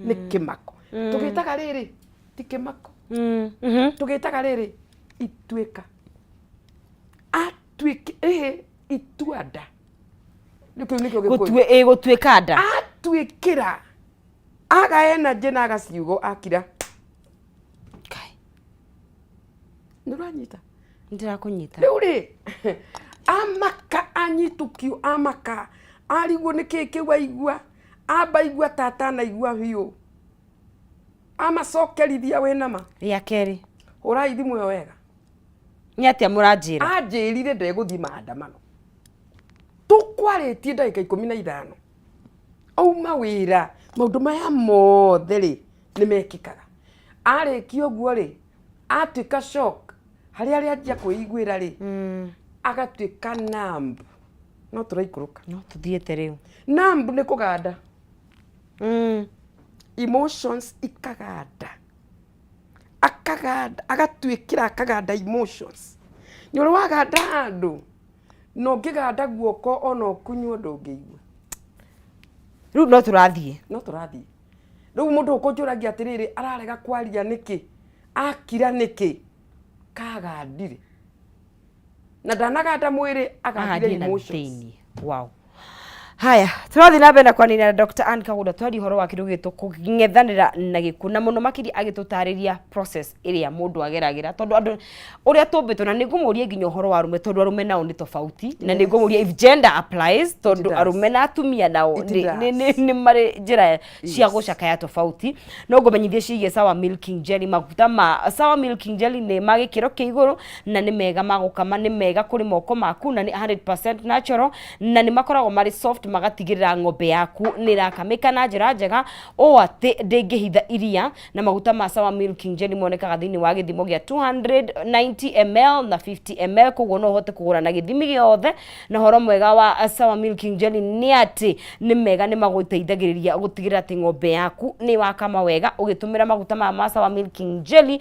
nĩ kĩmako. Tũgĩtaga rĩrĩ ti kĩmako, tũgĩtaga rĩrĩ ituĩka, atuĩke ĩhĩ itua nda. Nĩ kĩu nĩkĩo Gĩkũyũ. Ĩ, gũtuĩka nda. Atuĩkĩra aga energy na aga ciugo, akira. Kai. Nĩ ũranyita? Ndĩrakũnyita. Rĩu rĩ, amaka anyitũkio, amaka arigwo nĩ kĩĩ kĩu aigua, amba igua ta atanaigua biũ, amacokerithia wĩna ma. Rĩa kerĩ. Hũrai thimũ ĩyo wega. Nĩ atĩa mũranjĩra? Anjĩrire ndegũthiĩ maandamano. Tũkwarĩtie ndagĩka 15. Auma wĩra, maũndũ maya mothe rĩ, nĩ mekĩkaga. Arĩkia ũguo rĩ, atuĩka shock, harĩa arĩ anjia kwĩiguĩra rĩ, agatuĩka numb. No tũraikũrũka. No tũthiĩte rĩu. Numb nĩ kũganda. Emotions ikaganda. Akaganda, agatuĩkĩra akaganda emotions. Nĩ ũrĩ waganda handũ, na ũngĩganda guoko ona ũkunywo ndũngĩigua. Rĩu no tũrathiĩ. No tũrathiĩ. Rĩu mũndũ ũkũnjũragia atĩrĩrĩ, ararega kwaria nĩkĩ? Akira nĩkĩ? Kagandire. Na ndanaganda mwĩrĩ, agandire Agandire na emotions. thĩinĩ. Wow. Haya, tũrathiĩ na mbere na kwanĩria na Dr. Ann Kagunda twaria ũhoro wa kĩndũ gĩtũ kũng'ethanĩra na gĩkuũ na mũno makĩria agĩtũtarĩria process ĩrĩa mũndũ ageragĩra tondũ andũ ũrĩa tũmbĩtwo na nĩngũmũria nginya ũhoro wa arũme tondũ arũme nao nĩ tofauti na nĩngũmũria if gender applies tondũ does. arũme na atumia nao It nĩ- does. nĩ marĩ njĩra cia gũcakaya tofauti. No ngũmenyithie ciĩgiĩ Sawa Milking Jelly, maguta ma Sawa Milking Jelly nĩ ma gĩkĩro kĩa igũrũ na nĩ mega ma gũkama, nĩ mega kũrĩ moko maku na nĩ 100% natural na nĩ makoragwo marĩ soft magatigĩrĩra ng'ombe yaku nĩ ĩrakamĩka na njĩra njega ũũ atĩ ndĩngĩhitha iria. Na maguta ma Sawa Milking Jelly monekaga thĩinĩ wa gĩthimo gĩa 290 ml na 50 ml, koguo no ũhote kũgũra na gĩthimi gĩothe. Na ũhoro mwega wa Sawa Milking Jelly nĩ atĩ nĩ mega, nĩ magũteithagĩrĩria gũtigĩrĩra atĩ ng'ombe yaku nĩ wakama wega ũgĩtũmĩra maguta maya ma Sawa Milking Jelly,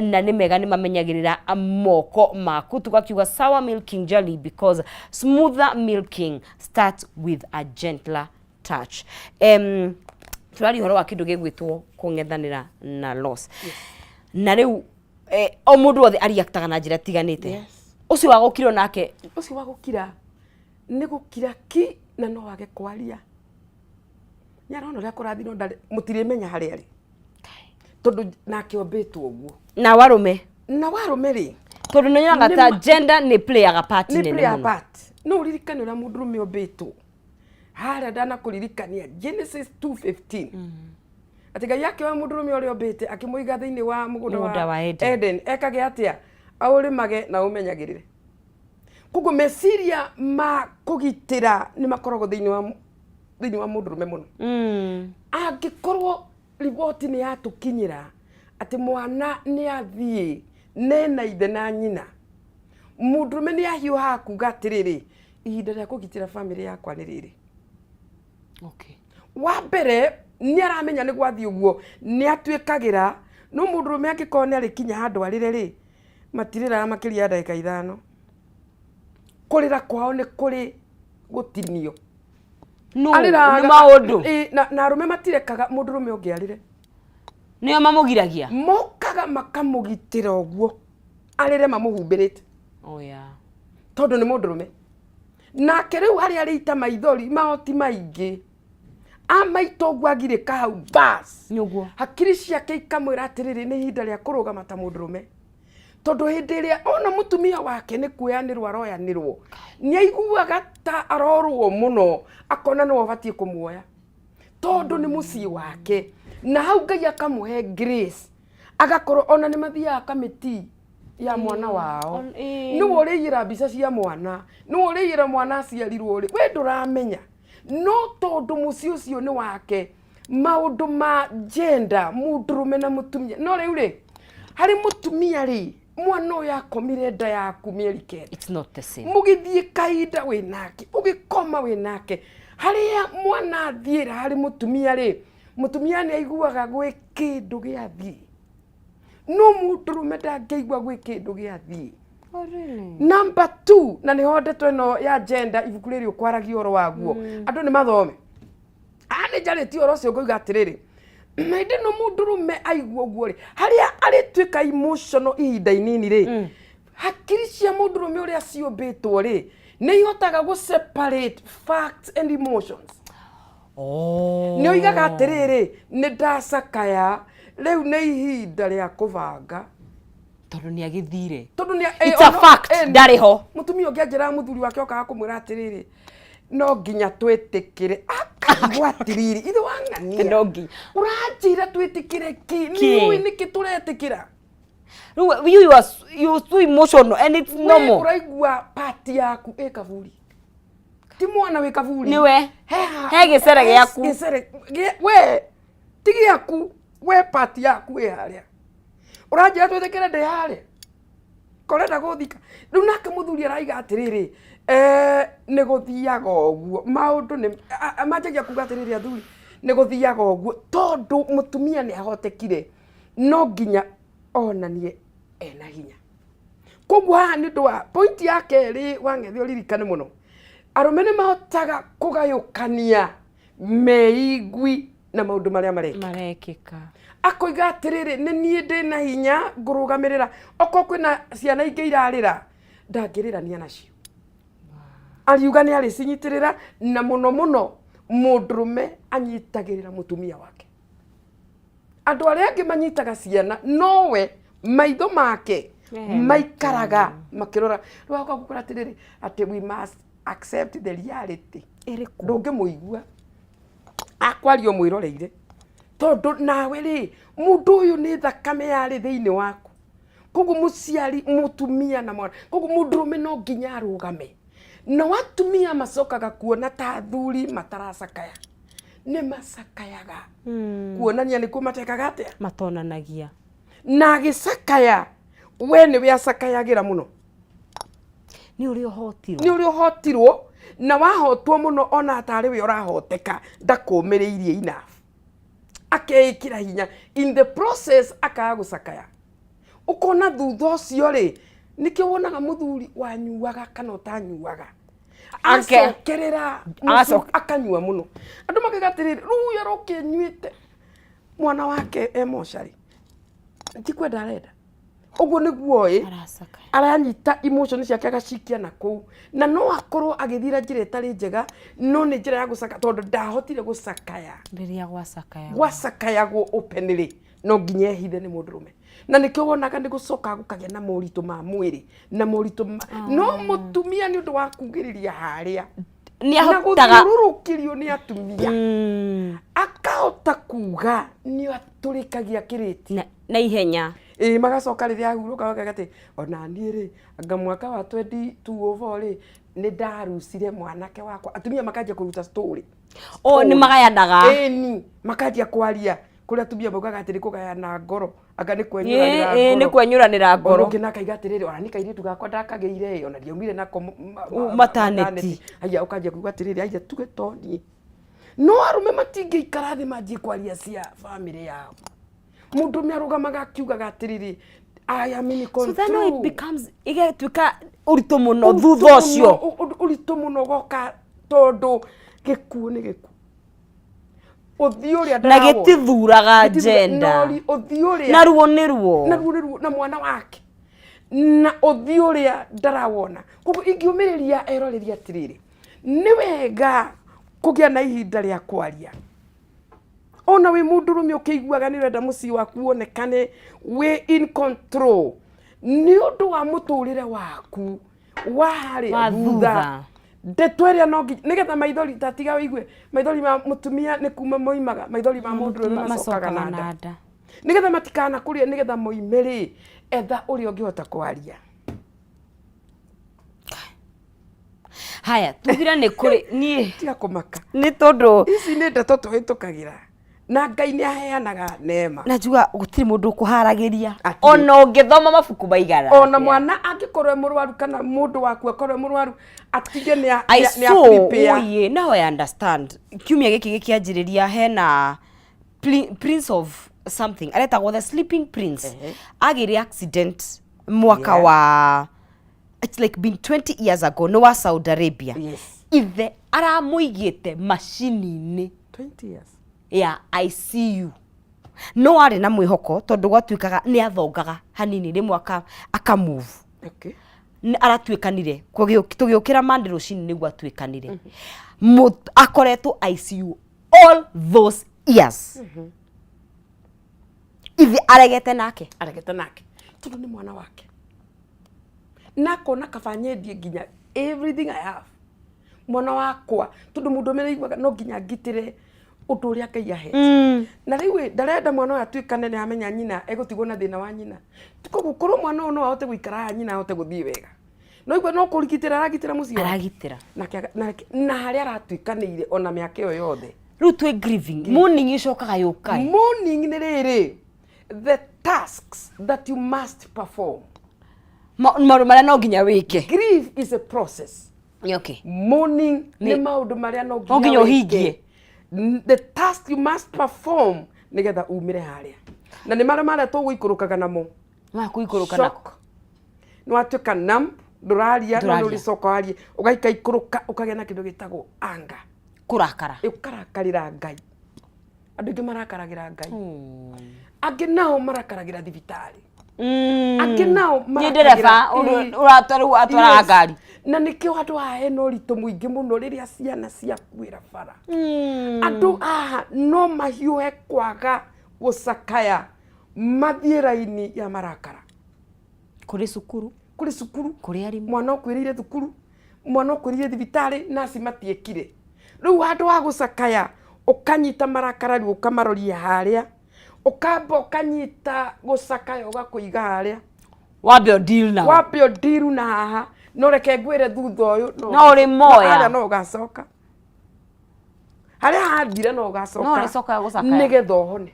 na nĩ mega, nĩ mamenyagĩrĩra moko maku. Tugakiuga Sawa Milking Jelly because smoother milking starts with a gentler touch. Tũraria ũhoro wa kĩndũ gĩgwĩtwo kũng'ethanĩra na loss. Na rĩu o mũndũ wothe ariaktaga na njĩra tiganĩte. Ũcio wa gũkira nake, ũcio wa gũkira nĩ gũkira ki na no wage kwaria. Nĩ arona ũrĩa kũrathiĩ no ndarĩ, mũtirĩmenya harĩa arĩ tondũ nake ombĩtwo ũguo. Na warũme? Na warũme rĩ, tondũ nĩ nyonaga ta gender nĩ playaga part nĩ nene play a mũno. part. No ũririkane ũrĩa mũndũrũme ombĩtwo harĩa ndanakũririkania Genesis 2:15 atĩ Ngai akĩoya mũndũrũme ũrĩa ombĩte akĩmũiga thĩinĩ wa mũgũnda Mũgũnda wa Eden. Eden ekage atĩa? Aũrĩmage na ũmenyagĩrĩre. Koguo meciria ma kũgitĩra nĩ makoragwo thĩinĩ wa mũndũrũme mũno. Angĩkorwo riboti nĩ yatũkinyĩra atĩ mwana nĩ athiĩ nena ithe na nyina, mũndũrũme nĩ ahiũhaga kuga atĩrĩrĩ, ihinda rĩa kũgitĩra bamĩrĩ yakwa nĩ rĩrĩ. Wa mbere nĩ aramenya nĩ gwathiĩ ũguo, nĩ atuĩkagĩra. No mũndũrũme angĩkorwo nĩ arĩkinya handũ arĩre rĩ, matirĩraga makĩria ya ndagĩka 5. Kũrĩra kwao nĩ kũrĩ gũtinio. No, Arĩraga nĩ maũndũ. Ĩ, na arũme matirekaga mũndũrũme ũngĩ arĩre. Nĩo mamũgiragia? Mokaga makamũgitĩra ũguo arĩre mamũhumbĩrĩte. Oh, yeah. Tondũ nĩ mũndũrũme. Nake rĩu harĩa arĩita maithori mahoti maingĩ amaita ũguo agirĩka hau bas. Nĩũguo. Hakiri ciake ikamwĩra atĩrĩrĩ, nĩ ihinda rĩa kũrũgama ta mũndũrũme. Tondũ hĩndĩ ĩrĩa ona mũtumia wake nĩ kuoyanĩrwo aroyanĩrwo, nĩ aiguaga ta arorwo mũno, akona nĩwe ũbatiĩ kũmuoya tondũ nĩ mũciĩ wake. Na hau Ngai akamũhe grace, agakorwo ona nĩ mathiaga kamĩti ya mwana wao. Nĩwe ũrĩiyĩra mbica cia mwana, nĩwe ũrĩiyĩra mwana aciarirwo rĩ, we ndũramenya. No tondũ mũciĩ ũcio nĩ wake, maũndũ ma gender, mũndũrũme na mũtumia. No rĩu rĩ, harĩ mũtumia rĩ, mwana ũyũ akomire nda yaku mĩeri 9. It's not the same. Mũgĩthiĩ kahinda wĩ nake, ũgĩkoma wĩ nake. Harĩa mwana athiĩra harĩ mũtumia rĩ, mũtumia nĩ aiguaga gwĩ kĩndũ gĩathiĩ. No mũndũrũme ndangĩigua gwĩ kĩndũ gĩathiĩ. Oh, really? Number 2, na nĩho ndeto ĩno ya gender ibuku rĩrĩ ũkwaragia ũhoro waguo. Andũ nĩ mathome. Nĩ njarĩtie ũhoro ũcio ngoiga atĩrĩrĩ, hĩndĩ ĩno mũndũrũme aigua ũguo rĩ, harĩa arĩtuĩka emotional ihinda inini rĩ, hakiri cia mũndũrũme ũrĩa ciũmbĩtwo rĩ, nĩ ihotaga gũ separate facts and emotions. Nĩ oigaga atĩrĩrĩ, nĩ ndacakaya, rĩu nĩ ihinda rĩa kũbanga. Tondũ nĩ agĩthire. Tondũ nĩ It's a fact, ndarĩ ho. Mũtumia ũngĩ anjĩraga mũthuri wake okaga kũmwĩra atĩrĩrĩ, no nginya twĩtĩkĩre. Akaigua atĩrĩrĩ, ithe wa ng'ania. No nginya. Ũranjĩra twĩtĩkĩre kĩ? Kĩ? Nĩ ũĩ nĩkĩ tũretĩkĩra? Rĩu you are you so emotional and it's We normal. Ũraigua pati yaku ĩ kaburi, ti mwana wĩ kaburi. Nĩwe. He He gĩcere gĩaku. Gĩcere we ti gĩaku, we pati yaku ĩ harĩa ũranjĩra twĩtĩkĩre ndĩ harĩa korenda gũthika. Rĩu nake mũthuri araiga atĩrĩrĩ, nĩ gũthiaga ũguo maũndũ nĩ manjagia kuga atĩrĩrĩ, athuri, nĩ gũthiaga ũguo tondũ mũtumia nĩ ahotekire, no nginya onanie ena hinya. Koguo haha nĩ ũndũ wa point ya kerĩ, Wang'ethe, ũririkane mũno, arũme nĩ mahotaga kũgayũkania meigwi na maũndũ marĩa marekĩka. Marekĩka. Akoiga atĩrĩrĩ, nĩ niĩ ndĩ na hinya ngũrũgamĩrĩra, okorwo kwĩna ciana ingĩ irarĩra, ndangĩrĩrania nacio, ariuga nĩ arĩcinyitĩrĩra. Na mũno mũno mũndũrũme anyitagĩrĩra mũtumia wake. Andũ arĩa angĩ manyitaga ciana, nowe maitho make maikaraga makĩrora. Rĩu agoka gũkora atĩrĩrĩ, atĩ we must accept the reality. Ĩrĩkũ? Ndũngĩmũigua akwaria ũmwĩroreire, tondũ nawe rĩ, mũndũ ũyũ nĩ thakame yarĩ thĩinĩ waku. Koguo mũciari, mũtumia na mwana, koguo mũndũrũme no nginya arũgame. Nao atumia macokaga kuona ta athuri mataracakaya. Nĩ macakayaga, kuonania nĩkuo matekaga atĩa? Matonanagia. Na agĩcakaya, we nĩwe acakayagĩra mũno. Nĩ ũrĩa ũhotirwo. Nĩ ũrĩa ũhotirwo, na wahotwo mũno, ona atarĩ we ũrahoteka, ndakũmĩrĩirie enough, akeĩkĩra hinya, in the process akaga gũcakaya. Ũkona thutha ũcio rĩ, nĩkĩo wonaga mũthuri wanyuaga kana ũtanyuaga acokerera akanyua mũno. Andũ makaiga atĩrĩrĩ, rĩu ũyũ arokĩnyuĩte, mwana wake e mocarĩ, ti kwenda arenda ũguo nĩguo ĩ aranyita emotion ciake agacikia na kũu, na no akorwo agĩthira njĩra ĩtarĩ njega, no nĩ njĩra ya gũcaka, tondũ ndahotire gũcakaya. Rĩrĩa gwacakaya. Gwacakayagwo openly, no nginya ehithe nĩ mũndũrũme. Na nĩkĩo wonaga nĩ gũcoka gũkagĩa na moritũ ma mwĩrĩ na moritũ ma... No mũtumia, nĩ ũndũ wa kugĩrĩria harĩa Nĩ na ahotaga gũthiũrũrũkĩrio nĩ atumia, akahota kuga nĩ atũrĩkagia kĩrĩti na ihenya. Ĩĩ, magacoka rĩrĩa ahurũka makauga atĩ ona niĩ rĩ, anga mwaka wa 2204 rĩ, nĩ ndarucire mwanake wakwa. Atumia makanjia kũruta story. O nĩ magayanaga. Ĩni, makanjia kwaria kũrĩa atumia maugaga atĩ nĩ kũgayana ngoro, anga nĩ kwenyũranĩra Ĩĩ, nĩ ngoro. kwenyũranĩra ngoro. Ona ũngĩ nakaiga atĩrĩrĩ, ona nĩ kairĩtu gakwa ndakagĩire ĩ, ona ndiaumire nako Maternity. Aya, ũkanjia kuuga atĩrĩrĩ, aya, tuge to niĩ. No arũme matingĩikara thĩ manjie kwaria cia bamĩrĩ yao. Mũndũrũme arũgamaga akiugaga atĩrĩrĩ, I am in So then control. it becomes, ĩgatuĩka ũritũ mũno Ũritũ thutha mũno, ũcio. Ũritũ mũno ũgoka, tondũ gĩkuũ nĩ gĩkuũ, ũthiũ ũrĩa Na ndarawona. gĩtithuraga Gĩtithura- gender. no, ũthiũ ũrĩa Na ruo nĩ ruo. Na ruo nĩ ruo, na mwana wake na ũthiũ ũrĩa ndarawona. Koguo ingĩũmĩrĩria eroreri atĩrĩrĩ, nĩ wega kũgĩa na ihinda rĩa kwaria. Ona wĩ mũndũrũme ũkĩiguaga nĩ ũrenda mũciĩ waku wonekane wĩ in control, nĩ ũndũ wa mũtũrĩre waku wa harĩa Wa thutha, thutha. Ndeto ĩrĩa no nginya nĩgetha maithori tatiga wĩigue maithori ma mũtumia nĩ kuma moimaga, maithori ma mũndũrũme macokaga na nda, nda. Nĩgetha matikana kũrĩa, nĩgetha moime rĩ, etha ũrĩa ũngĩhota kwaria. Haya, tugire nĩ kũrĩ niĩ Tiga kũmaka. Nĩ tondũ ici nĩ ndeto tũhĩtũkagĩra, na Ngai nĩ aheanaga neema. Na njuga gũtirĩ mũndũ ũkũharagĩria. Atĩ- Ona ũngĩthoma mabuku maigana Ona atĩa. mwana angĩkorwo e mũrwaru kana mũndũ waku akorwo e mũrwaru, atige nĩ I nĩ saw prepare. oye, now I understand. Kiumia gĩkĩ gĩkĩanjĩrĩria hena prince of something aretagwo the sleeping prince, agĩire accident mwaka wa, it's like been 20 years ago, nĩ wa Saudi Arabia. Ithe aramũigĩte macini-inĩ 20 years ya ICU, no arĩ na mwĩhoko tondũ gwatuĩkaga nĩ athongaga hanini rĩmwe aka move. Nĩ aratuĩkanire. Tũgĩũkĩra mande rũcinĩ nĩguo atuĩkanire. Akoretwo ICU all those years, ithe aregete nake. Aregete nake tondũ nĩ mwana wake, na akona kaba nyendie nginya everything I have, mwana wakwa, tondũ mũndũ ũmwe aiguaga no nginya ngitĩre Ũndũ ũrĩa Ngai ahete. Na rĩu ĩ, ndarenda mwana ũyũ atuĩkane nĩ amenya nyina egũtigwo na thĩna wa nyina. Koguo korwo mwana ũyũ no ahote gũikara haha nyina ahote gũthiĩ wega. No igua no kũrigitĩra aragitĩra mũciĩ wake. Aragitĩra. Nake na harĩa aratuĩkanĩire ona mĩaka ĩyo yothe. Rĩu twĩ grieving. Mourning ĩcokaga yũkae. Mourning nĩ rĩrĩ, the tasks that you must perform. Maũndũ marĩa no nginya wĩke. Grief is a process. Okay. Mourning nĩ maũndũ marĩa no No nginya wĩke. ũhingie. The task you must perform nĩgetha umĩre harĩa. Na nĩ marĩa marĩa tũgũikũrũkaga namo. Makũikũrũka nako. Shock. Nĩ watuĩka numb, ndũraria, no Ndũraria. nĩ ũrĩcoka warie. Ũgaikaikũrũka ũkagĩa na kĩndũ gĩtagwo anger. Kũrakara. Ũkarakarĩra Ngai. Andũ aingĩ marakaragĩra Ngai. Angĩ nao marakaragĩra thibitarĩ. Angĩ nao Nĩ ndereba ũratwara atwaraga Yes. ngari. Na nĩkĩo andũ haha hena ũritũ mũingĩ mũno rĩrĩa ciana ciakuĩra bara. Andũ haha no mahiũhe kwaga gũcakaya mathiĩ raini ya marakara. Kũrĩ cukuru. Kũrĩ cukuru. Kũrĩ arimũ. Mwana ũkuĩrĩire thukuru, mwana ũkuĩrĩire thibitarĩ, naci matiĩkire. Rĩu handũ ha gũcakaya ũkanyita marakara rĩu ũkamaroria harĩa, ũkamba ũkanyita gũcakaya ũgakũiga harĩa. Wambe ũdeal nao. Wambe ũndiru na haha, no reke ngwĩre thutha ũyũ No ũrĩmoya. Harĩa no ũgacoka. Harĩa hathira no ũgacoka. No ũrĩcoka gũcakaya. Nĩgetha ũhone.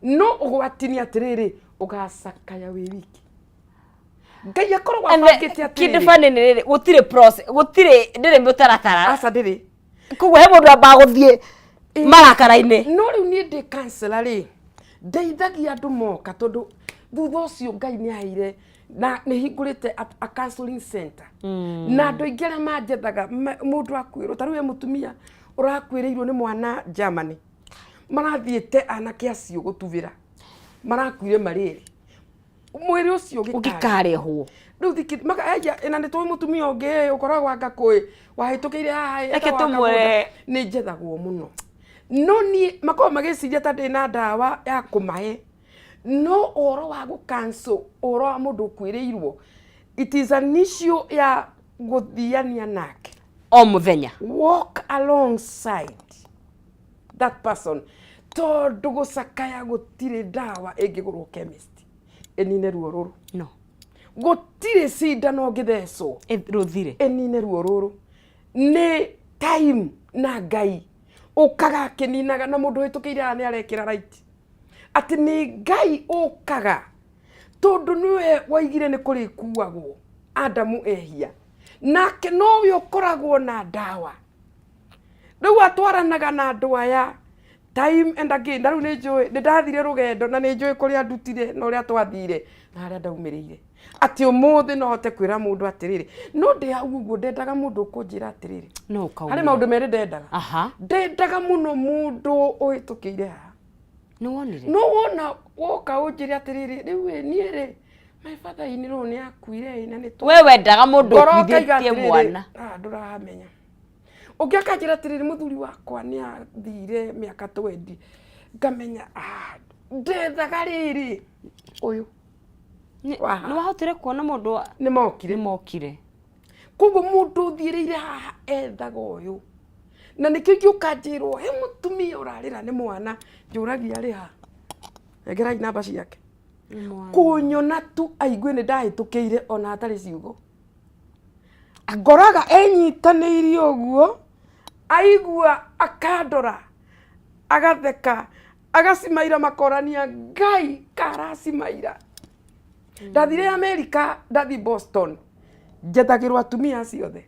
No ũgwati nĩ atĩrĩrĩ, ũgacakaya wĩ wiki. Ngai akoragwo And the- abangĩte Kĩndũ atĩrĩrĩ. funny nĩ rĩrĩ, gũtirĩ process, gũtirĩ ndĩrĩ mũtaratara. Aca ndĩrĩ. Koguo he mũndũ ambaga gũthiĩ marakara-inĩ. No rĩu niĩ ndĩ counselor rĩ, ndeithagia andũ moka tondũ thutha ũcio Ngai nĩ aheire na nĩ hingũrĩte a counseling center. Na andũ aingĩ arĩa manjethaga mũndũ akuĩrwo, ta rĩu he mũtumia ũrakuĩrĩirwo nĩ mwana Germany. Marathiĩte anake acio gũtubĩra. Marakuire marĩ erĩ. Mwĩrĩ ũcio ũngĩkarehwo. Rĩu thikĩ maka eja na nĩ tũĩ mũtumia ũngĩ ũkoragwo anga kũĩ wahĩtũkĩire haha Reke etagwo tũmwĩre. Akagũnda. Nĩ njethagwo mũno. No niĩ makoragwo magĩciria ta ndĩ na ndawa ya kũmahe. No ũhoro wa gũ cancel ũhoro wa mũndũ ũkuĩrĩirwo, it is an issue ya gũthiania nake. O mũthenya. Walk alongside that person. Tondũ gũcakaya gũtirĩ ndawa ĩngĩgũrwo chemist ĩnine ruo rũrũ. No. Gũtirĩ cindano ũngĩthecwo rũthire ĩnine ruo rũrũ. Nĩ time na Ngai ũkaga akĩninaga na mũndũ ũhĩtũkĩire haha nĩ arekĩra right. Atĩ nĩ Ngai ũkaga tondũ nĩwe waigire nĩ kũrĩkuagwo Adamu ehia. Nake nowe ũkoragwo na ndawa. Rĩu atwaranaga na andũ aya time and again. Na rĩu nĩ njũĩ nĩ ndathire rũgendo na nĩ njũĩ kũrĩa ndutire na ũrĩa twathire na harĩa ndaumĩrĩire. Atĩ ũmũthĩ no hote kwĩra mũndũ atĩrĩrĩ, no ndĩ hau ũguo ndendaga mũndũ ũkũnjĩra atĩrĩrĩ. No ũkaumĩra. Harĩ maũndũ merĩ ndendaga. Aha. Ndendaga mũno mũndũ ũhĩtũkĩire haha. Nĩ wonire? No wona woka ũnjĩre atĩrĩrĩ, rĩu ĩ niĩ rĩ, my father in law nĩ akuire ĩ na nĩ We wendaga mũndũ Ngoro ngaiga ũkuithĩtie atĩrĩrĩ, mwana. Ah, ndũramenya. Ũngĩ akanjĩra atĩrĩrĩ, mũthuri wakwa nĩ athire mĩaka 20. Ngamenya, ah, ndethaga rĩrĩ ũyũ. Nĩ wahotire kuona mũndũ wa Nĩ mokire. Nĩ mokire. Koguo mũndũ ũthiĩrĩire haha ethaga ũyũ. Na nĩkĩo ingĩũka njĩrwo he mũtumia ũrarĩra nĩ mwana, njũragia arĩ ha. Nengerai namba ciake. Kũnyona tu aigue nĩ ndahĩtũkĩire ona hatarĩ ciugo. Ngoraga enyitanĩirie ũguo, aigua akandora, agatheka, agacimaira makorania Ngai karacimaira. Ndathire Amerika, ndathi Boston, njethagĩrwo atumia acio othe.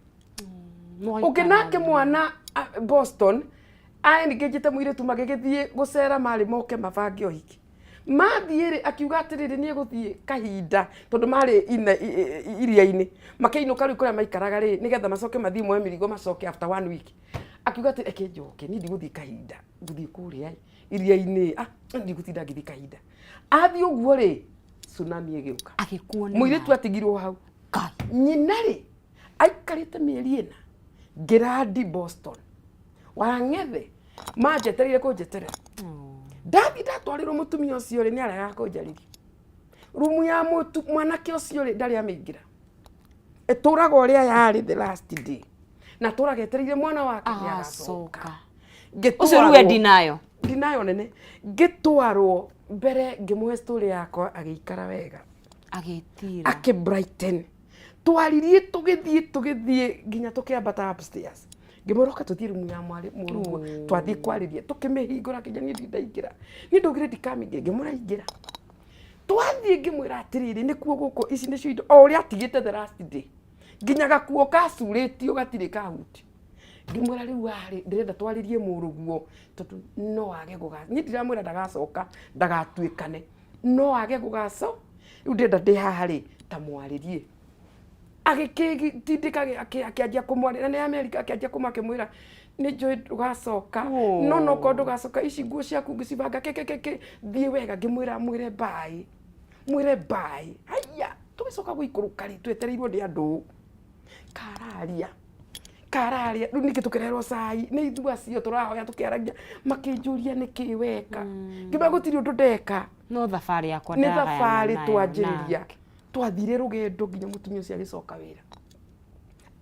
Ũngĩ nake mwana Boston, aengĩnjĩte mũirĩtu magĩgĩthiĩ gũcera marĩ moke mabange ũhiki. Mathiĩ rĩ, akiuga atĩrĩrĩ nĩ egũthiĩ kahinda tondũ marĩ iria-inĩ. Makĩinũka rĩu kũrĩa maikaraga rĩ, nĩgetha macoke mathiĩ moe mĩrigo macoke after 1 week. Akiuga atĩ reke njoke, niĩ ndigũthiĩ kahinda, ngũthiĩ kũrĩa iria-inĩ, ndigũtinda ngĩthiĩ kahinda. Athiĩ ũguo rĩ, tsunami ĩgĩũka. Agĩkuo nĩ Mũirĩtu maĩ. atigirwo hau. Nyina rĩ, aikarĩte mĩeri ĩna, ngĩrandi Boston. Wang'ethe, manjetereire kũnjeterera. Ndathiĩ ndatwarĩrwo mũtumia ũcio rĩ, nĩ aregaga kũnjarĩria. Rumu ya mwanake ũcio rĩ, ndarĩ amĩingĩra. Ĩtũraga ũrĩa yarĩ the last day. Na atũraga etereire mwana wake nĩ agacoka. Agacoka. Ũcio rĩu we ndinayo. Ndinayo nene. Ngĩtwarwo mbere, ngĩmũhe story yakwa, agĩikara wega. Agĩtira. Akĩ brighten. Twaririe, tũgĩthiĩ tũgĩthiĩ nginya tũkĩambata upstairs. Ngĩmwĩra ũka tũthiĩ rumu ya mwarĩ mũrũguo. Twathiĩ kwarĩria, tũkĩmĩhingũra, akĩnjĩra niĩ ndindaingĩra. Niĩ ndaugire ndikamĩingĩra, ngĩmwĩra ingĩra. Twathiĩ ngĩmwĩra atĩrĩrĩ, nĩkuo gũkũ, ici nĩcio indo o ũrĩa atigĩte the last day. Nginya gakuo kacurĩtio gatirĩ kahuti. Ngĩmwĩra rĩu arĩ ndĩrenda twarĩrie mũrũguo tondũ no age gũga, niĩ ndiramwĩra ndagacoka ndagatuĩkane, no age gũgaco, rĩu ndĩrenda ndĩ haha rĩ ta mwarĩrie. Agĩkĩtindĩka akĩanjia kũmwarĩria, na nĩ Amerika, akĩanjia kũmwa akĩmwĩra nĩ njũĩ ndũgacoka, no nokorwo ndũgacoka, ici nguo ciaku ngĩcibanga kĩ thiĩ wega. Ngĩmwĩra mwĩre bye, mwĩre bye. Haiya, tũgĩcoka gũikũrũka rĩ, twetereirwo nĩ andũ kararia kararia. Rĩu ningĩ tũkĩrerwo cai nĩ ithuĩ acio tũrahoya tũkĩaragia, makĩnjũria nĩkĩ weka. Ngĩmera gũtirĩ ũndũ ndeka. No thabarĩ yakwa nĩ ndagayana thabarĩ nayo. Twanjĩrĩria twathire rũgendo nginya mũtumia ũcio agĩcoka wĩra,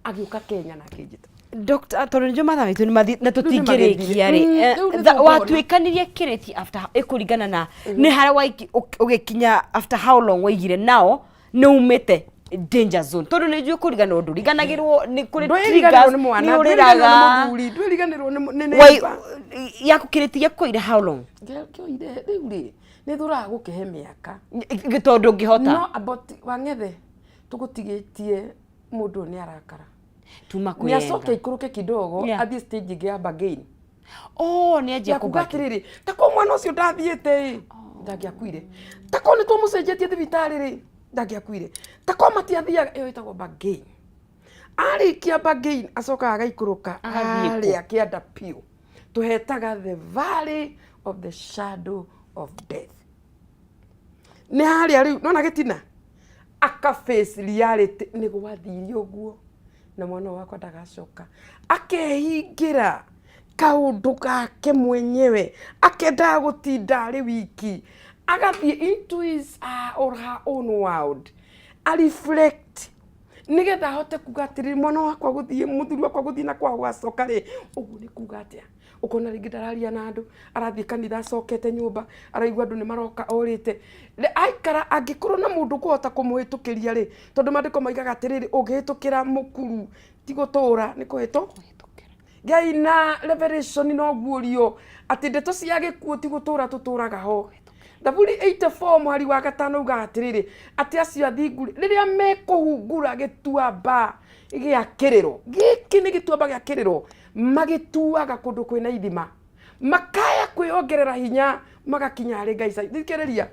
agĩũka Kenya na akĩnjĩta. Doctor, tondũ nĩnjũĩ mathaa maitũ nĩ mathiĩ na Rĩu nĩ tũtingĩrĩkia rĩ. magĩthire. Rĩu nĩ tũkũhona. Watuĩkanirie kĩrĩti after ĩkũringana na nĩ harĩa ũgĩkinya after how long waigire nao nĩ umĩte danger zone, tondũ nĩ njũĩ kũriganĩrwo ndũriganagĩrwo, nĩ kũrĩ Ndwĩriganĩrwo triggers, nĩ mwana, nĩ ndwĩriganĩrwo nĩ ũrĩraga. mũthuri, ndwĩriganĩrwo nĩ neighbor. Yaku kĩrĩti gĩakũire how long? Kĩoire rĩu rĩ, nĩ thũraga gũkĩhe mĩaka. Tondũ ũngĩhota. No about wang'ethe tũgũtigĩtie mũndũ ũyũ nĩ arakara. Tuma nĩ kwĩyenga. Acoke ikũrũke kidogo. Athiĩ stage ĩngĩ ya bargain. Oh, nĩ anjia ya kuga kũbargain. Atĩrĩrĩ, ta ko mwana ũcio ndathiĩte ĩ, ndangĩakuire. Ta ko nĩ twamũcenjetie thibitarĩ rĩ, ndangĩakuire. Ta ko matiathiaga. Ĩyo ĩtagwo bargain. Arĩkia bargain, acokaga agaikũrũka. Agathiĩ kũ? Harĩa kĩanda piũ tũhetaga the valley of the shadow of death. Nĩ harĩa rĩu nona gĩtina aka face reality, nĩ gwathire ũguo na mwana ũyũ wakwa ndagacoka. Akehingĩra kaũndũ gake mwenyewe, akendaga gũtinda arĩ wiki, agathiĩ into his or her own world, a reflect nĩgetha ahote kuga atĩrĩrĩ, mwana wakwa gũthiĩ, mũthuri wakwa gũthiĩ na kwaga gũgacoka rĩ, ũguo nĩ kuga atĩa? Ũkona rĩngĩ ndararia na andũ, arathiĩ kanitha acokete nyũmba, araigua andũ nĩ maroka orĩte. Aikara angĩkorwo na mũndũ ũkũhota kũmũhĩtũkĩria rĩ, tondũ maandĩko maigaga atĩrĩrĩ, ũngĩhĩtũkĩra mũkuru ti gũtũra nĩ kũhĩtũ Ngai na revelation no guũrio atĩ ndeto cia gĩkuũ ti gũtũra tũtũraga ho. Thaburi 84 mũhari wa 5 ugaga atĩrĩrĩ, atĩ acio athingu rĩ, rĩrĩa mekũhungura gĩtuamba gĩa kĩrĩro, gĩkĩ nĩ gĩtuamba gĩa kĩrĩro, magĩtuaga kũndũ kwĩna ithima, makaya kwĩongerera hinya, magakinya harĩ Ngai. Thikĩrĩria,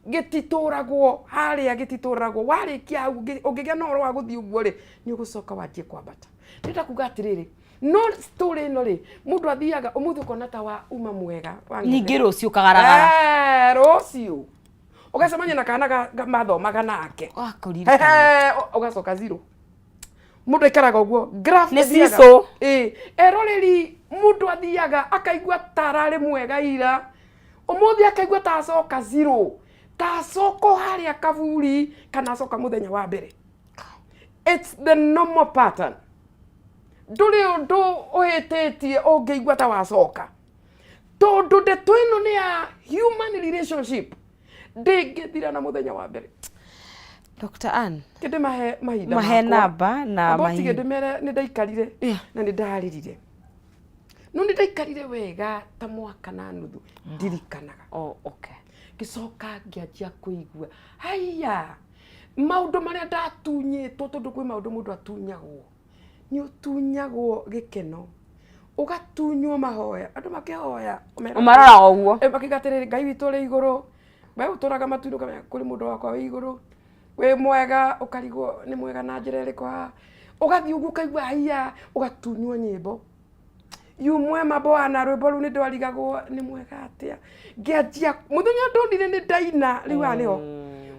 gĩtitũragwo harĩa, gĩtitũragwo. Warĩkia hau, ũngĩgĩa na ũhoro wa gũthiĩ ũguo rĩ, nĩ ũgũcoka wanjie kwambata. Ndĩrenda kuga atĩrĩrĩ, no story ĩno rĩ, mũndũ athiaga ũmũthĩ ũkona ta wa uma mwega wa ng'ethe. Ningĩ rũciũ ũkagaragara. Rũciũ ũgacemania na kana mathomaga nake. Wakũririkana. Ehe, ũgacoka zero. Mũndũ aikaraga ũguo graph Nĩ ĩthiaga. seesaw. Ĩ, eroreri, mũndũ athiaga akaigua ta ararĩ mwega ira, ũmũthĩ akaigua ta acoka zero, ta acoka o harĩa kaburi kana acoka mũthenya wa mbere. It's the normal pattern. Ndũrĩ ũndũ ũhĩtĩtie ũngĩigua ta wacoka, tondũ ndeto ĩno nĩ ya human relationship, ndĩngĩthira na mũthenya wa mbere. Dr. Ann. Kĩndĩ mahe mahinda Mahe makwa. namba na Amba ũtige mahinda. ndĩmere nĩ ndaikarire na nĩ ndarĩrire, no nĩ ndaikarire wega ta mwaka na nuthu ndirikanaga. Oh, okay. Ngĩcoka ngĩanjia kũigua haiya maũndũ marĩa ndatunyĩtwo, tondũ kwĩ maũndũ mũndũ atunyagwo. Nĩ ũtunyagwo gĩkeno, ũgatunywo mahoya, andũ makĩhoya Ũmaroraga ũguo. Makiuga atĩrĩrĩ, Ngai witũ ũrĩ igũrũ, we ũtũraga matu-inĩ, ũkamenya kũrĩ mũndũ wakwa wĩ igũrũ wĩ mwega, ũkarigwo nĩ mwega na njĩra ĩrĩkũ haha. Ũgathiĩ ũguo ũkaigua haiya, ũgatunywo nyĩmbo yu mwema bwana, rwĩmbo rũu nĩ ndwarigagwo nĩ mwega atĩa. Ngĩanjia mũthenya ndonire nĩ ndaina rĩu, haha nĩho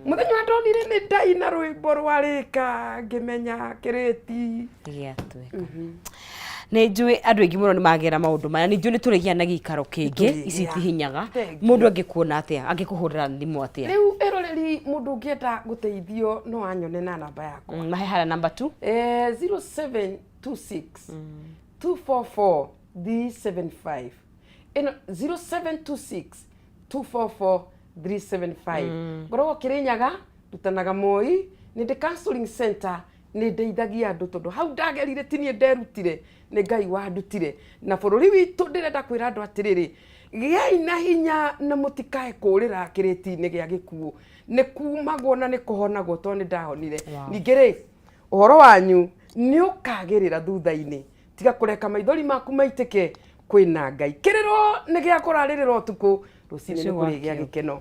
mũthenya ndonire nĩ ndaina rwĩmbo rwarĩka, ngĩmenya kĩrĩti gĩatuĩka. Nĩ njũĩ andũ aingĩ mũno nĩ magera maũndũ maya, nĩ njũĩ nĩ tũrĩgĩa na gĩikaro kĩngĩ. Nĩtũrĩgĩa. Ici itihinyaga. Thank Mũndũ angĩkuona atĩa, angĩkũhũrĩra thimũ atĩa? Rĩu ĩroreri, mũndũ ũngĩenda gũteithio no anyone na namba yakwa. Mahe harĩa namba tu. 0726 244 375. Ĩno 0726 244 375. Ngoragwo Kĩrĩnyaga, ndutanaga Moi, nĩ ndĩ counseling center, nĩ ndeithagia andũ tondũ hau ndagerire ti niĩ nderutire, nĩ Ngai wandutire. Na bũrũri witũ ndĩrenda kwĩra andũ atĩrĩrĩ, gĩai na hinya na mũtikae kũrĩra kĩrĩti-inĩ gĩa gĩkuũ. Nĩ kumagwo na nĩ kũhonagwo tondũ nĩ ndahonire. Ningĩ rĩ, ũhoro wanyu nĩ ũkagĩrĩra thutha-inĩ. Tiga kũreka maithori maku maitĩke, kwĩna Ngai. Kĩrĩro nĩ gĩa kũrarĩrĩra ũtukũ, rũcinĩ nĩ kũrĩgĩa gĩkeno.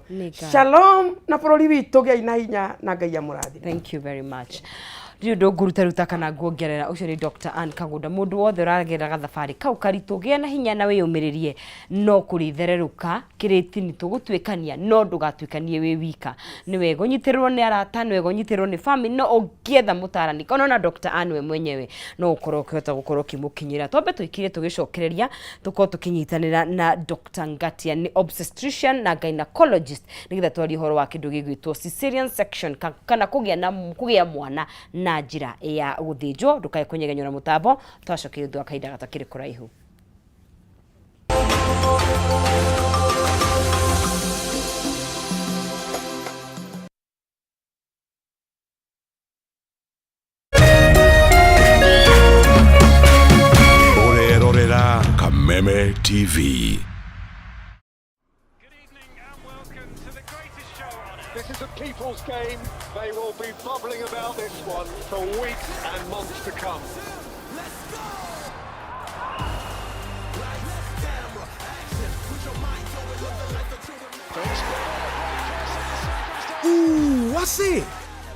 Shalom na bũrũri witũ, gĩai na hinya na Ngai amũrathime. Thank you very much. Ndirĩ ũndũ ngũrutaruta kana nguongerera. Ũcio nĩ Dr. Ann Kagunda. Mũndũ wothe ũragerera gathabarĩ kau karitũ, gĩa na hinya na wĩyũmĩrĩrie, no kũrĩthererũka kĩrĩtini tũgũtuĩkania, no ndũgatuĩkanie wĩ wika. Nĩ wega ũnyitĩrĩrwo nĩ arata, nĩ wega ũnyitĩrĩrwo nĩ family, no ũngĩetha mũtarani kana ona Dr. Ann we mwenyewe no ũkorwo ũkĩhota gũkorwo ũkĩmũkinyĩra. Twambe tũikire tũgĩcokereria, tũkorwo tũkĩnyitanĩra na Dr. Ngatia, nĩ obstetrician na gynecologist, nĩgetha twarie ũhoro wa kĩndũ gĩgwĩtwo cesarean section kana kũgĩa na kũgĩa mwana na njĩra ya gũthĩnjwo. Ndũkae kũnyegenyũra mũtambo, twacokerio thutha wa kahinda gatakĩrĩ kũraihu. Ũrerorera Kameme TV. This is a people's game. They will be bubbling about this one for weeks and months to come. Ooh, wase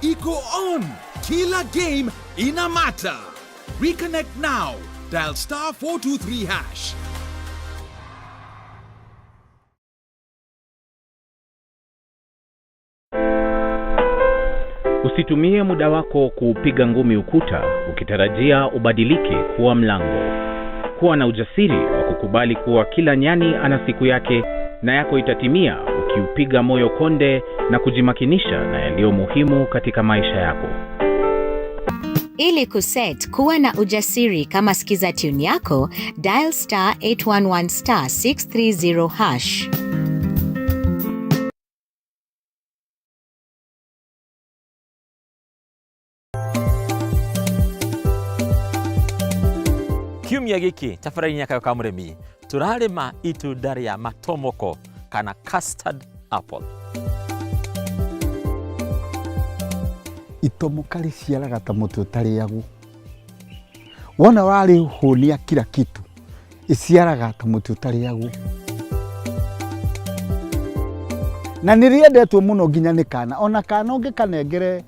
iko on. Kila game ina matter. Reconnect now. Dial star 423 hash. Usitumie muda wako kuupiga ngumi ukuta ukitarajia ubadilike kuwa mlango. Kuwa na ujasiri wa kukubali kuwa kila nyani ana siku yake na yako itatimia ukiupiga moyo konde na kujimakinisha na yaliyo muhimu katika maisha yako. Ili kuset kuwa na ujasiri kama skiza tune yako, dial star 811 star 630 hash. Kiumia gĩkĩ tabarĩra-inĩ ya Kayũ ka Mũrĩmi tũrarĩma itunda rĩa matomoko kana custard apple. Itomoka rĩciaraga ta mũtĩ ũtarĩagwo. Wona warĩhũnia kila kitu, ĩciaraga ta mũtĩ ũtarĩagwo. Na nĩ rĩendetwo mũno nginya nĩ kana, ona kana ũngĩkanengere.